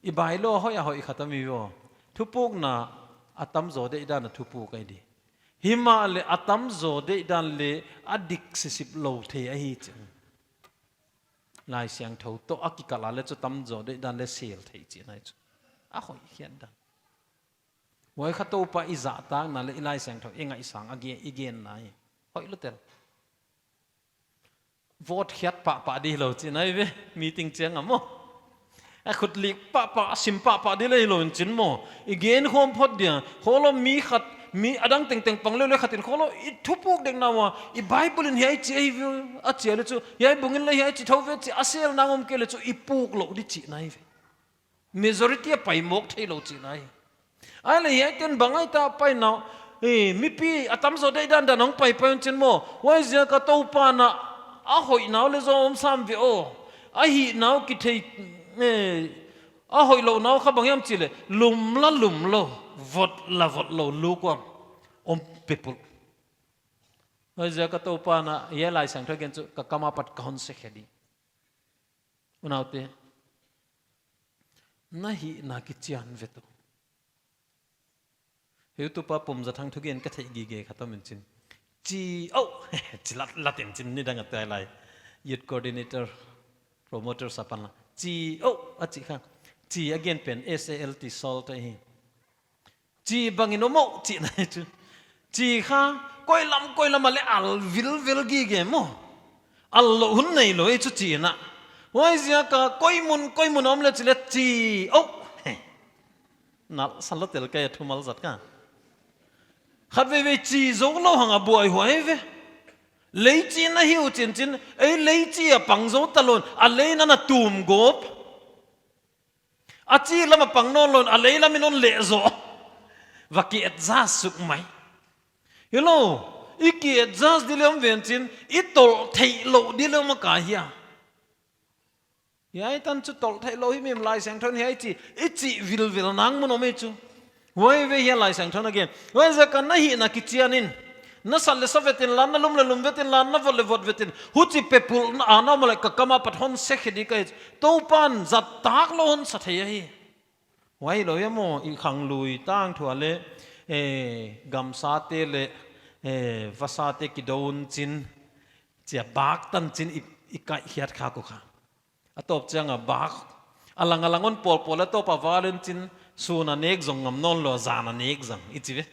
I bailo hoih a hoih khat a mi vo. Thupukna a tamzaw deihdan a thupuk ahi di. Himahleh a tamzaw deihdan leh a dik sisip lou thei ahi chih. Laisiangthou toh a kikal a leh chu tamzaw deihdan leh sel thei chihna ahi chu. A hoih hiat dan. Huai kha Toupa i zahtakna leh i Laisiangthou i ngaihsang a gen, i genna hi. Hoih lou tel. Vote khiat pahpah di lou chihna ive, meeting chiang a maw. A khut lik pahpah, a sim pahpah di leh lou in chin maw. I gen khawm phot dia, khollou mi khat, mi adang tengteng pang leh leh khat in khollou, i thupuk dek na ua, i Bible in hiai chi ahi ve, a chi a leh chu, hiai bung in leh hiai chi thou ve chi, a selna om kei leh chu, i puk lou di chihna ive. Majority a pai mawk theilou chihna hi. Ahihleh hiaite'n bang ahia ta paina, eh, mipi a tamzaw deihdan dan hong paipai un chin maw. Huaiziak a Toupa'n a hoihna uh leh zaw om sam ve aw. A hihna uh kithei, eh, a hoihlouhna uh kha bang hiam chih leh. Lum la lum lou, vot la vot lou, lukewarm. Om pepul. Huaiziak a Toupa'n a, hiai Laisiangthou gen chu ka kam apat ka hon se khe di. Unaute, na hihna kichian ve tu. Heutupa Pumzathang thugen ka theih gige khat om in chin. Chi, oh, chi lat, lat in chin nidang a tai lai. Youth coordinator, promoter sa pan la. Chi, oh, a chi kha. Chi a gen pen, S A L T, salt ahi. Chi bangin om aw chihna hi chu. Chi kha, koi lam, koi lam a leh al vilvil gige maw. Al lou hun neilou ei chu chi na. Huaiziak a, koi mun, koi mun om leh chi leh chi aw. He. Nal sa lou tel kei a thumal zat kha. Khatveivei chi zoulou hang a buaihuai ve. Leichi na hi uh chinchin, ei leichi a pang zou ta lou in, a lei in ana tum gawp. A chi lam a pang nawn lou in, a lei lam in hon leh zou. Va ki adjust suk mai. Hilou, i ki adjust di leh om ven chin, i tolh theih louh di leh om a ka hia. Hiai tan chu tolh theih louh himhim Laisiangthou in hiai chi, i chih vilvel nang mun om ei chu. Huai ve hia Laisiangthou in a gen. Huaiziak a na hihna kichian in. Na sat leh sa vet inla, na lum leh lum vet inla, na vot leh vot vet in. Huchi pepulh na ana om leh ka kam apat hon se khe di ka hi. Toupan zat tak lou hon sa thei ahi. Huai lou hia maw, i khanglui tangthu a leh, eh, gamsate leh, eh, vasate kidou un chin. Chia bak tan chin i, i kaih khiat kha ko kha. A tawp chiang a bak. A lang a lang hon pawlpawl a tawp a val in chin sun a nek zong ngam nawn lou, zan a nek zong. I chi ve.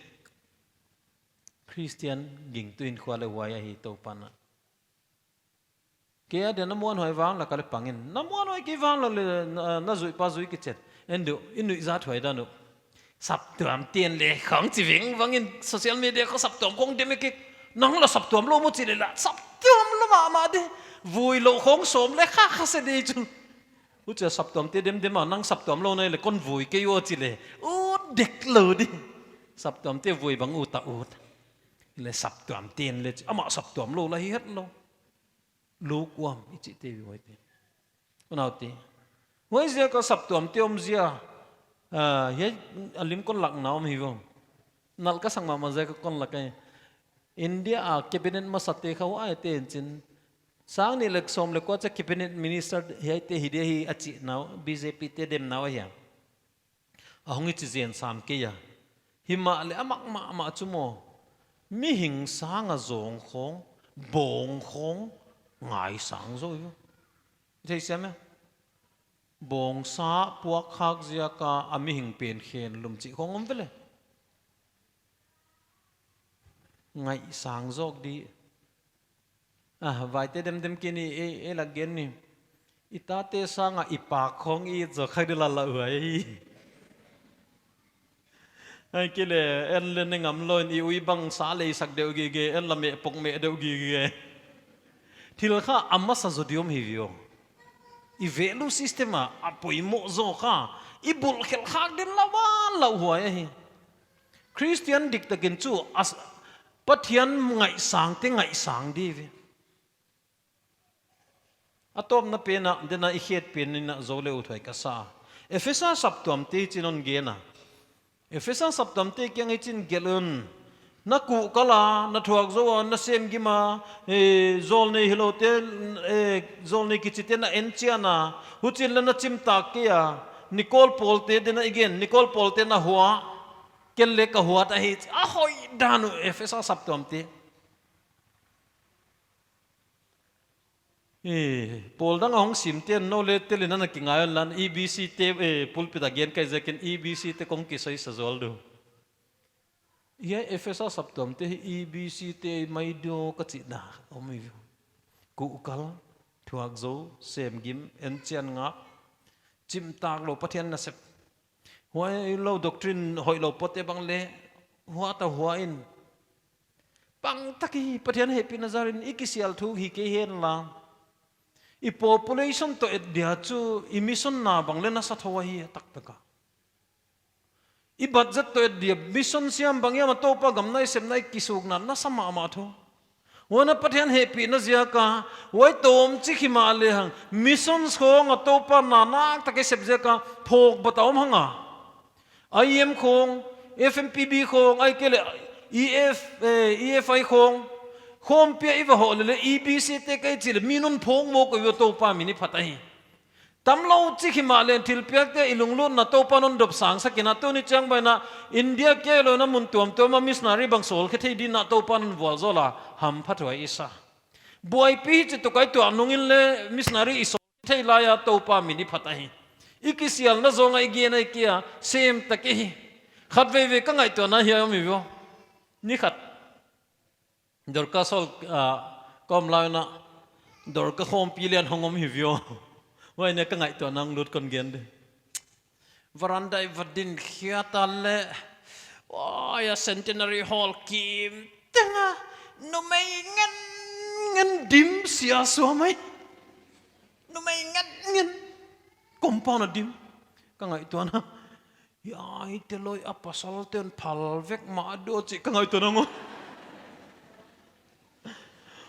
Christian gingtu in khua leh huai ahi Toupan a. Kei a dia na muanhuai vang la ka leh pang in. Na muanhuai kei vang la leh na, na zuih pa zuih kichian. En du, i nuihzat huai dan uh. Saptuam ten leh khong chi vengvang in social media khong saptuam khong dem kik. Nang la saptuam lou maw chi leh la. Saptuam lou mahmah di. Vui lou khong sawm leh kha kha se di chu. Huchia saptuamte demdem a nang saptuam lou na hi leh kon vui kei ua chi leh. Ut dek lou di. Saptuamte vui bang ut a ut. Leh saptuam ten leh chi. Amah saptuam lou la hi het lou. Lukewarm, i chihte vui te. Unaute. Huaiziak a saptuamte omzia. Ah, hiai a lim kon lakna om hi vang. Nalh ka sak mahmah ziak a kon lak ahi. India a cabinet masate khong huaite in chin. Sang nih leh sawm leh kua chia cabinet minister hiaite hi dia hi a chih nau, B J P te dem nau ahia. A hong i chi zen sam kei a. Himahleh a mak mahmah chu maw. Mihing sang a zawng khong, bawng khong, ngaisang zou hi. Thei siam e. Bawngsa puak khak ziak a a mihing pen khen lum chih khong om ve leh. Ngaisang zawk di. Ah, vaite demdem kei ni, ei, ei lak gen ni. I tate sang a i pak khong i zawk khak di la la huai hi. Ahihkeileh, en leh ne ngam lou in i ui bang sa lei sak deuh gige, en la meh pok meh deuh gige. Thil kha a masa zaw di om hi viau. I value system a, a poimoh zaw kha. I bulh khelh khak den la val la huai ahi. Christian diktak in chu, as, Pathian ngaisangte ngaisang di ve. A tawpna pen a, den a i khet pen in a zou leh uthuai ka sa. Ephesa saptuamte chin hon gen a. Ephesa saptuamte kiang i chin gelh un. Na kuhkal a, na thuak zou a, na semgim a, eh, zawlnei hiloute, eh, zawlnei kichite na enchian a. Huchiin leng na chimtak kei a. Nikol pawlte den a i gen, Nikol pawlte na hua. Ken leng ka huat ahi. A hoih dan uh Ephesa saptuamte. Eh, pawl dang a hong simte'n nou leh tel in ana kingai un lan, E B C te, eh, pulpit a gen ka hih ziakin E B C te kong kisoi sa zual di uh. Hiai Ephesa saptuamte hi E B C te mai di uh ka chihna om hi. Kuhkal, thuak zou, semgim, enchian ngak, chimtak lou Pathian nasep. Huai lou doctrine hoih lou pote bang leh, hua ta hua in. Pang tak hi Pathian hehpihna zar in i kisial thuk hi kei hen la. I population toh et dia chu i mission na bang leh nasa thou ahi taktak a. I budget toh et dia mission siam bang hiam a Toupa gam na i sepna i kisukna nasa mahmah thou. Huan a Pathian hehpihna ziak a, huai tawmchik himahleh hang, missions khong a Toupa na naktak i sep ziak a, phawk bat a om hang a. I M khong, F M P B khong, ahihkeileh E F, eh, E F I khong, khawmpi a i va hoh leh leh E B C te ka i chih leh mi non phawk mawk uh a Toupa min i phat ahi. Tamlou chik himahleh thilpiakte i lunglutna Toupa'n hon dopsang sak in a, tuni chiang baihna India kia lou in a mun tuamtuam a missionary bang sawl khe thei dingin a Toupa'n hon vualzawl a, hamphathuai i sa. Buaipih hi chih tuh ka i tuah nung in leh missionary i sawl thei lai a Toupa min i phat ahi. I kisialna zong a i gen ahi kei a, sem tak i hi. Khatvei vei ka ngaihtuahna hiai om hi viau. Ni khat Dorcas Hall, ah, ka om lai un a, Dorcas khawmpi lian hong om hi viau. Huai nih ka ngaihtuahna hong lut kon gen di. Veranda i va din khia ta leh, huai a Centenary Hall kim teng a, numei ngen ngen dim sia suam mai. Numei ngen ngen. Compound a dim. Ka ngaihtuahna, hiai te loi a pasalte'n phal vek mah diam chih ka ngaihtuahna ngou.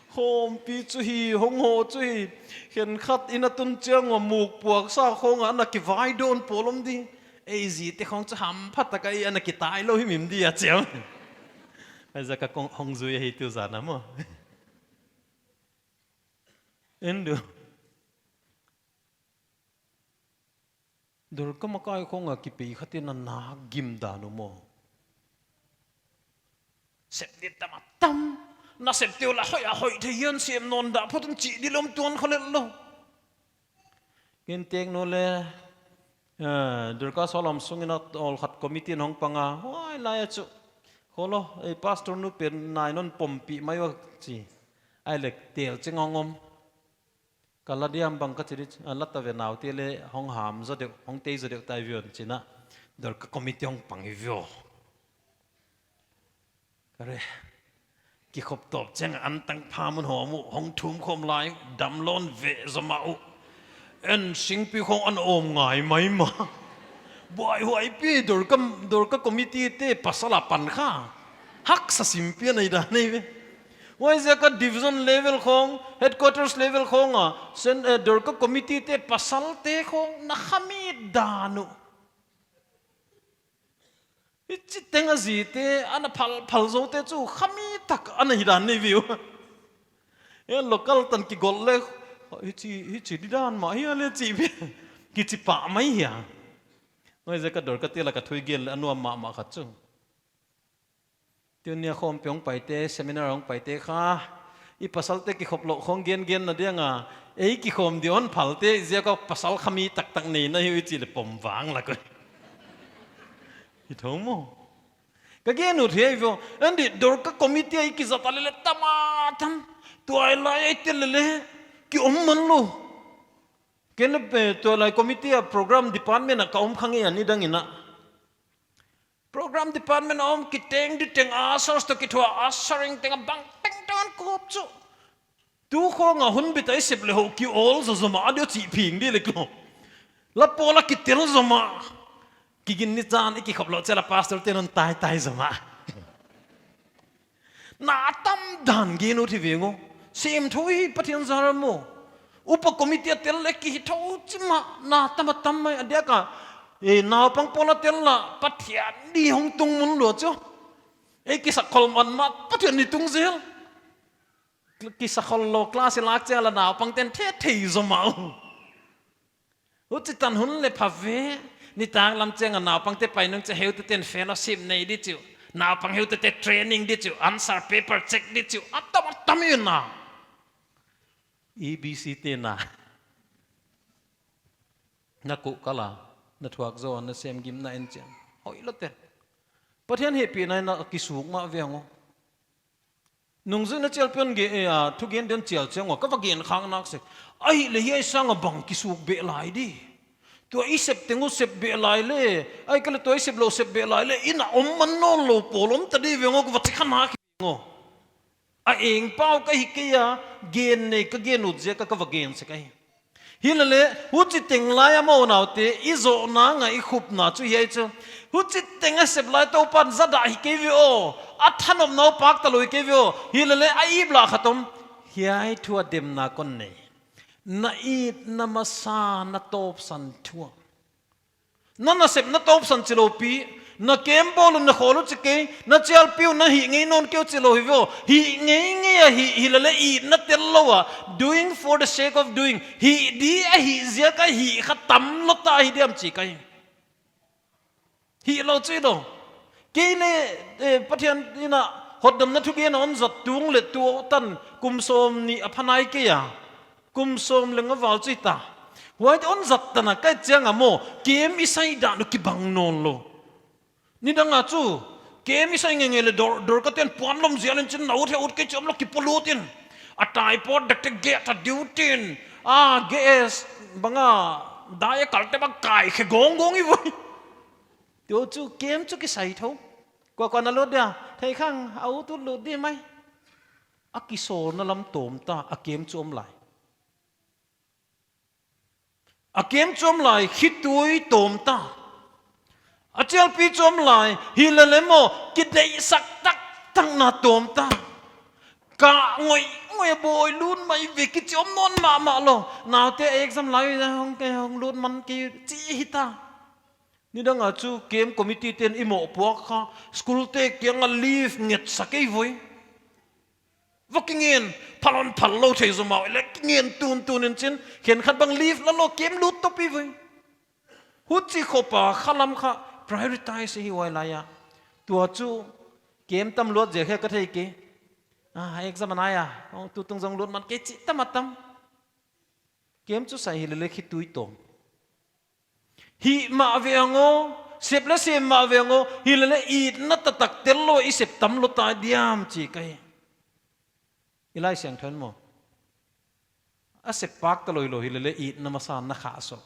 Khawmpi chu hi, hong haw chu hi. Khenkhat inn a tun chiang ua muk puaksa khawng a ana kivaidawn pawl om di. Ei zite khawng chu hamphat tak a ana kitai lou himhim di a chiam. Huaiziak a kong hong zui ahi tu zan a maw. Endu. Dorka makai khawng a kipei khat in a na gim dan uh maw. Sep di tam a tam. Na sep teu la hoih a hoih thei hian sem nawn dah phot un chih di lom tuan kholel lou. Kin tek nu le, eh, Dorka salam sungin a awl khat committee in hong pang a. Huai lai a chu. Kholo, ei pastor nu pen nai non pompih mai ua chi. Ai lek tel ching ong om. Ka la diam bang ka chi di, a la ta ve naute le hong ham zaw deuh, hong tei zaw deuh tai vion china. Dorka committee hong pang i vio. Ka re. Kikhop tawp chiang an tang pha mun hawm uh, hong thum khawm lai, dam lawn ve zaw mah uh. En singpi khawng an awm ngai maimah. Buaihuai pi Dorka, Dorka committee te pasal a pan kha. Haksa sim pian ahi dan ahi ve. Huaiziak a division level khawng, headquarters level khawng a, sen, eh, Dorka committee te pasalte khawng na khamit dan uh. Hichi teng a zite, ana phal, phal zoute chu khami tak ana hi dan nei ve uh. E local tan kigol le, hichi, hichi di dan mah hia le chi ve. Kichi pah mai hia. Huaiziak a Dorka te lak a thu i gen le a nuam mahmah khat chu. Tuni a khawmpi hong paite, seminar hong paite kha. I pasalte kikhop louh khawng gengenna diang a. Ei kikhawm di hon phalte, ziak a pasal khami taktak neina hi uh i chih le pom vang lak uh. I thou maw. Ka gen ut hi ahi vio. Endi Dorka committee a i kizat a lele tam a tam. Tuailai a i tel lele. Ki om man lou. Ken le, eh, tuailai committee a program department a ka om kha ngei a nidang in a. Program department a om kiteng di teng ushers toh kithuah ushering teng a bang teng teng an kop chu. Tu khawng a hun bit a i sep le hoh ki awl zaw zaw mah a diam chih phing di lek lou. La pawl a kitel zaw mah. Kigin ni chan i kikhop louh chiang a pastor te'n hon taitai zaw mah. Na tam dan gen ut hi veng aw. Sem thou hi Pathian zar maw. Upa committee a tel le ki hi thou chi mah na tam a tam mai a diak a. E naupang pawl a tel la Pathian ni hong tung mun lua chu. E kisakhol man mah Pathian ni tung zel. Kisakhol lou class i lak chiang la naupang te'n the thei zaw mah uh. Huchi tan hun le pha ve, nitak lam chiang a naupangte pai nung chiang heutute te'n fellowship nei di chu. Naupang heutute training di chu, answer paper check di chu. A tam a tam in a. E B C te na. Na kuh kal a, na thuak zaw, na sem gimna en chiang. Hoih lou te. Pathian hehpihna in a kisuk mah ve ang aw. Nungzuihna chialpi hon gen, eh, a, thugen den chial chiang ua, ka va gen khak nak sek. Ahihleh hiai sang a bang kisuk beh lai di. Tua i sep teng uh sep beh lai le, ahihkeileh tua i sep louh sep beh lai le, inn a om man nawn lou pawl om ta di veng aw, ka va chi kha nak veng aw. A eng pau ka hi kei a, gen nei ka gen ut ziak a ka va gen sek ahi. Hilele, huchi teng lai a maw unaute, i zohna ngai i khupna chu hiai chu. Huchi teng a sep lai Toupa'n zadah hi kei ve aw, a thanopna uh pak ta lou hi kei ve aw. Hilele, a ip lah khat om, hiai thu a demna kon nei. Na itna masa na tawpsan thu a. Na nasepna tawpsan chi lou pi, na kem bawl un na khawl uh chi kei, na chialpi uh na hih ngei nawn kei uh chi lou hi ve aw. Hih ngeingei a hih, hilele itna tel lou a. Doing for the sake of doing. Hih di a hih ziak a hih kha tam lou ta hi diam chi ka hi. Hih lou chi lou. Kei le, eh, Pathian in a hotdamna thugen a hon zat tung le tutan kum sawmnih a pha nai kei a. Kum sawm le nga val chu hita. Huaite hon zat tan a ka et chiang a maw, kem i sai dan uh kibang nawn lou. Nidang a chu, kem i sai ngeingei le dor, Dorka te'n puan lom zial in chin na ut he ut kei chi om lou kipawl ut in. A tai pawt dek te gate a diu tin. A gas bang a, dai a kal te bang kai khe gawng gawng i voi. Tua chu kem chu kisai thou. Kua kua na lut dia, thei khang, a ut ut lut di mai. A kisawlna lam tawm ta, a kem chu om lai. A kem chu om lai, khitui tawm ta. A chialpi chu om lai, hilele maw, kideihsak taktakna tawm ta. Ka ngoihngoih a bawi lut mai ve kichi om nawn mahmah lou. Naute exam lai hong, hong lut man kei chi hita. Nidang a chu camp committee te'n i mohpuak kha, school te kiang a leave ngetsak ei voi. Va kingen, phalon phal lou thei zaw mah, le kingen tuntun in chin, khenkhat bang leave la lou, camp lut topi voi. Huchi khop a khalam kha prioritize hi huai lai a. Tua chu camp tam luat ziak hi ka thei kei. Ah, exam a nai a, hong tutung zong lut man kei chi tam a tam. Camp chu sai hilele khitui tawm. Hih mah ve ang aw, sep le sem mah ve ang aw, hilele itna taktak tel lou i sep tam lou ta diam chi ka hi. I Laisiangthou in maw, a sep pak ta lou hilou hilele itna masa na khah sawk.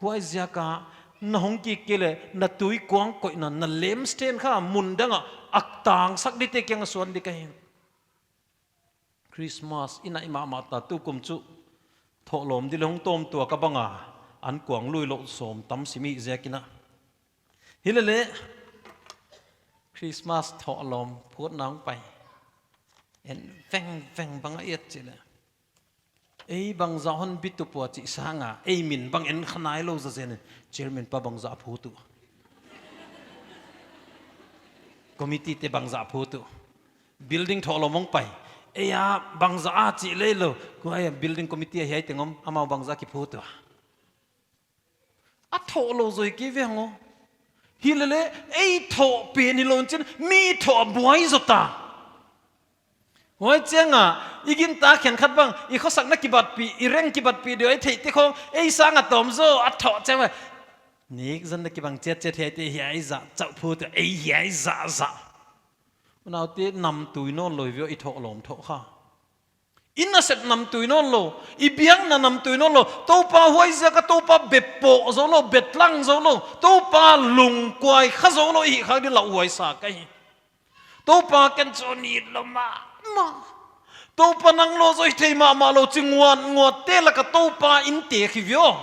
Huaiziak a na hong kik kei leh na tui kuang koihna, na lampstand kha mun dang a a tangsak dite kiang a suan di ka hi. Christmas i naih mahmah ta, tukum chu thohlawm di leh hong tawm tuak a bang a, an kuang lui lou sawm tam sim i ziak in a. Hilele Christmas thohlawm phutna hong pai. En vengveng bang a et chih leh, ei bangzah hon bitu pua chih sang a, ei min bang en kha nai lou zazen in, chairman pa bangzah a phut uh. Committee te bangzah a phut uh. Building thohlawm hong pai. Ei a bangzah a chih leh lou. Kua ei building committee a hiai teng om, amau bangzah a kiphut uh. A thoh lou zaw kei ve ang aw. Hilele, ei thoh pen hilou in chin, mi thoh a buai zaw ta. Huai chiang a, i gingta khenkhat bang, i khosakna kibatpih, i rank kibatpih di uh ei theih te khong, ei sang a tawm zaw, a thoh chiang a. Nik zonna kibang chiatchiat hiaite hiai zah chauh phut uh, ei hiai zah zah. Unaute namtui nawn lou ve aw i thohlawm thoh kha. I nasep namtui nawn lou, i biakna namtui nawn lou, Toupa huaiziak a Toupa bep poh zou lou, bep tlang zou lou, Toupa lungkuai kha zou lou i hih khak di lauhuai sa ka hi. Toupa ken chu it lou mahmah. Toupa nang lou zaw i thei mahmah lou chi nguat nguat te lak a Toupa in te khi ve aw.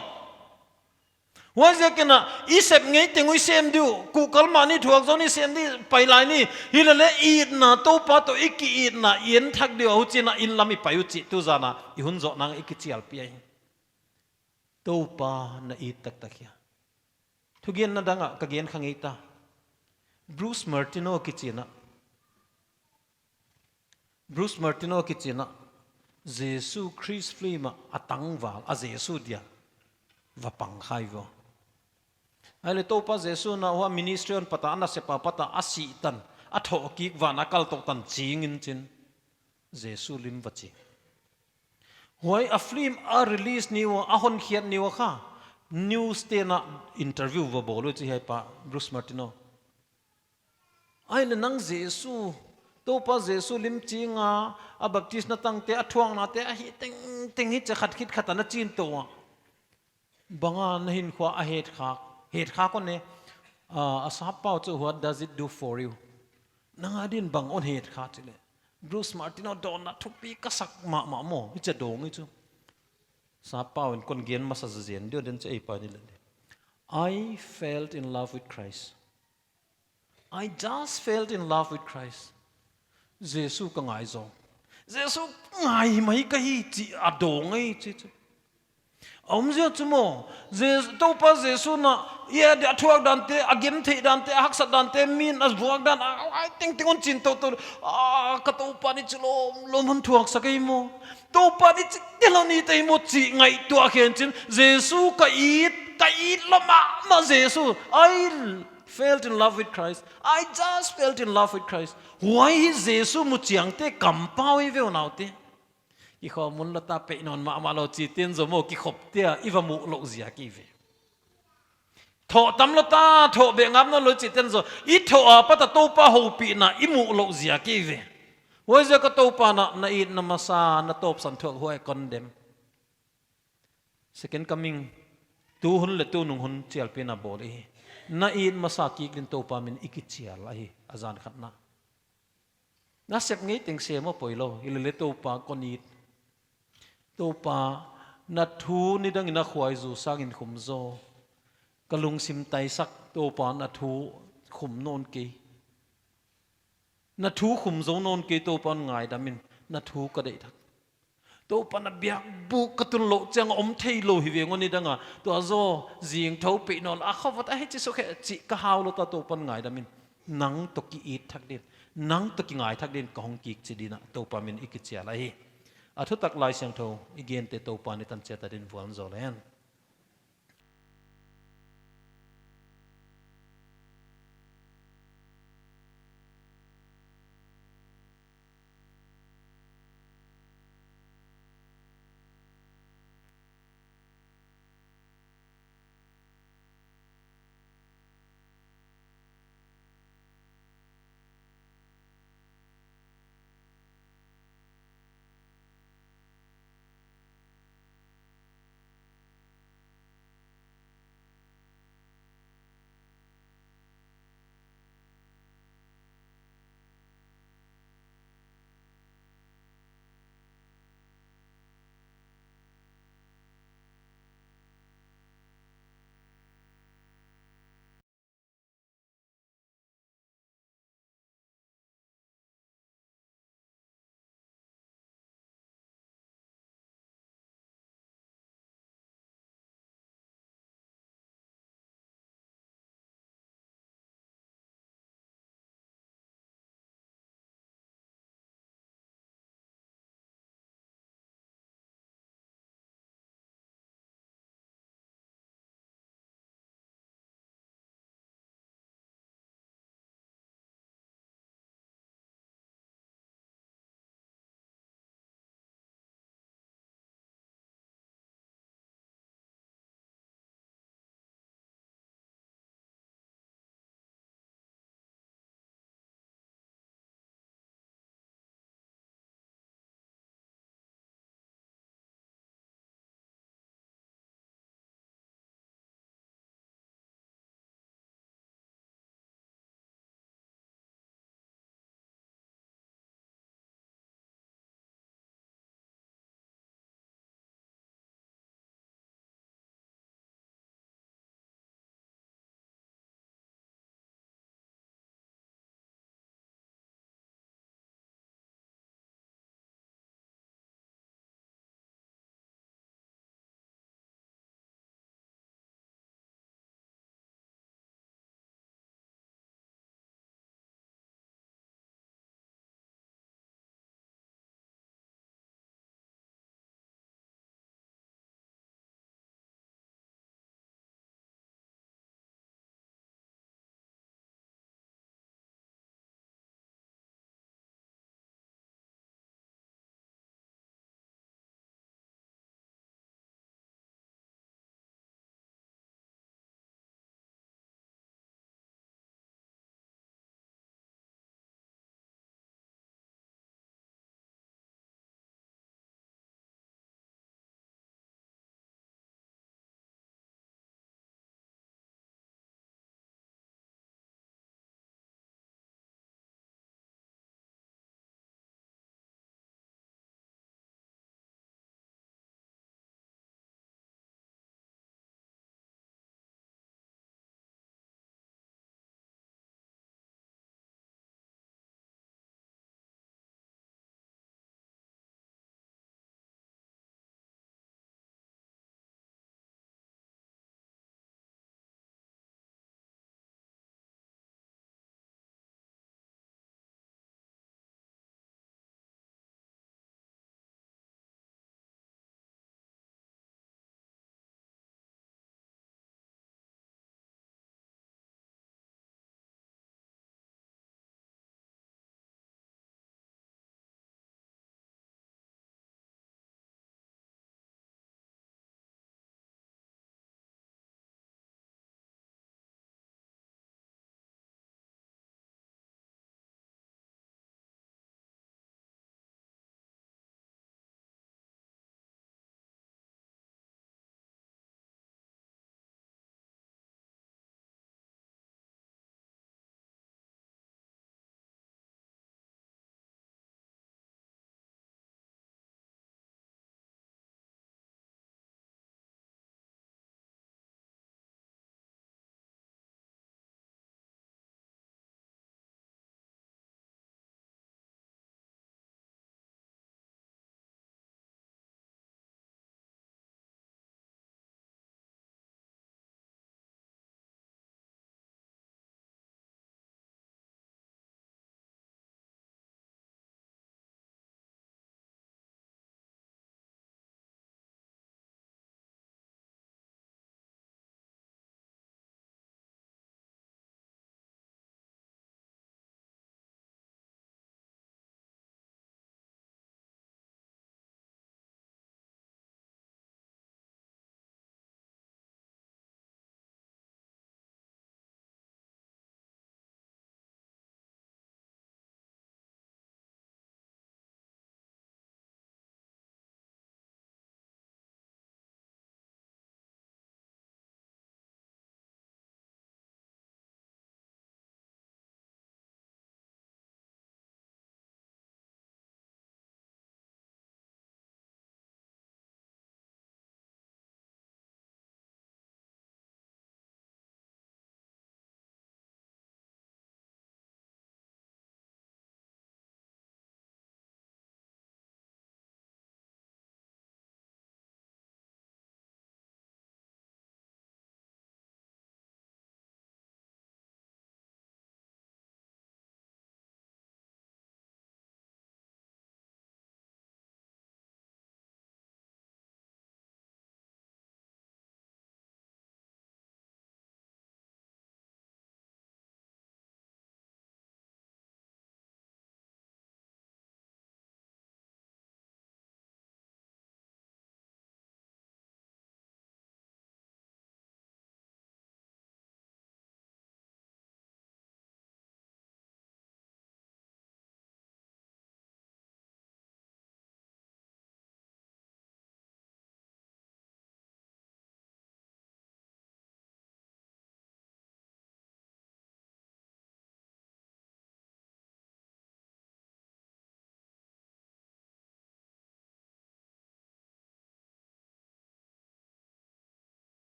Huaiziak in a, i sep ngei teng uh i sem di uh, kuhkal mahni thuak zaw ni sem di, pai lai ni, hilele itna, Toupa toh i ki-itna, i en thak di uh, huchiin a inn lam i pai uh chih, tuzan a, i hun zoh nang i kichialpih ahi. Toupa na it taktak hia. Thugenna dang a, ka gen kha ngei ta. Bruce Martineau kichi in a. Bruce Martineau kichi in a, Jesu Christ film a a tangval, a Jesu dia va pang kha hi ve aw. Ahihleh Toupa Jesu in a huai ministry hon pat a, a nasep apat a, a sih tan, a thoh kik van a kal tou tan ching in chin, Jesu lim va ching. Huai a film a release ni ua, a honkhiat ni ua kha, news te'n a interview va bawl uh chi hiai pa, Bruce Martineau. Ahihleh nang Jesu, Toupa Jesu lim ching a, a baptisma tangte, a thuaknate, a hih tengteng hi chia khat khit khat a na chin tou a. Bang a na hinkhua a het khak, het khak aw ne, a, a sappau chu, what does it do for you? Nang adin bang hon het kha chih leh. Bruce Martineau dawnna thupi ka sak mahmah maw, hichia dawng hi chu. Sappau in kon gen masa zazen di uh den chu ei pa ni le. I felt in love with Christ. I just felt in love with Christ. Jesu ka ngai zaw. Jesu ngai mai ka hi chih a dawng hi chi chu. A omzia chu maw, Je-, Toupa Jesu in a, i a di a thuak dante, a gentheih dante, a haksat dante, min a vuak dan, a, a, a tengteng hon chin tou tou, a, ka Toupa ni chu lawmlawm hon thuaksak ei maw. Toupa ni chih telou ni tei maw chih ngaihtuah khen chin, Jesu ka it, ka it lou mahmah Jesu. I felt in love with Christ. I just felt in love with Christ. Huai hi Jesu mu chiangte kampau hi ve unaute. Kikhop mun lou ta, pei nawn mahmah lou chih te'n zaw maw, kikhop te a i va muh louh ziak hi ve. Thoh tam lou ta, thoh beh ngap nawn lou chih te'n zaw, i thoh apat a Toupa houpihna i muh louh ziak hi ve. Huaiziak a Toupa'n a, na itna masa, na tawpsan thuak huai condemn. Second coming, tu hun leh tunung hun chialpihna bawl hi. Na it masa kik din Toupa min i kichial ahi, a zan khatna. Na sep ngei teng sem a poilou, hilele Toupa kon it. Toupa, na thu nidang in a khuaizu sangin khum zaw. Ka lungsim taisak, Toupa na thu khum nawn kei. Na thu khum zou nawn kei Toupa, ngaidam in, na thu ka deih thak. Toupa, na biakbuk ka tun louh chiang a om theilou hi veng aw nidang a. Tua zaw, zingthou peih nawn, a khovot a hichi suk he chih ka hau lou ta Toupa, ngaidam in. Nang toh ki it thak din, nang toh ki ngai thak din ka hong kik chi din a Toupa min i kichial ahi. A thutak Laisiangthou i gente Toupa ni tan chiat a din vualzawl hen.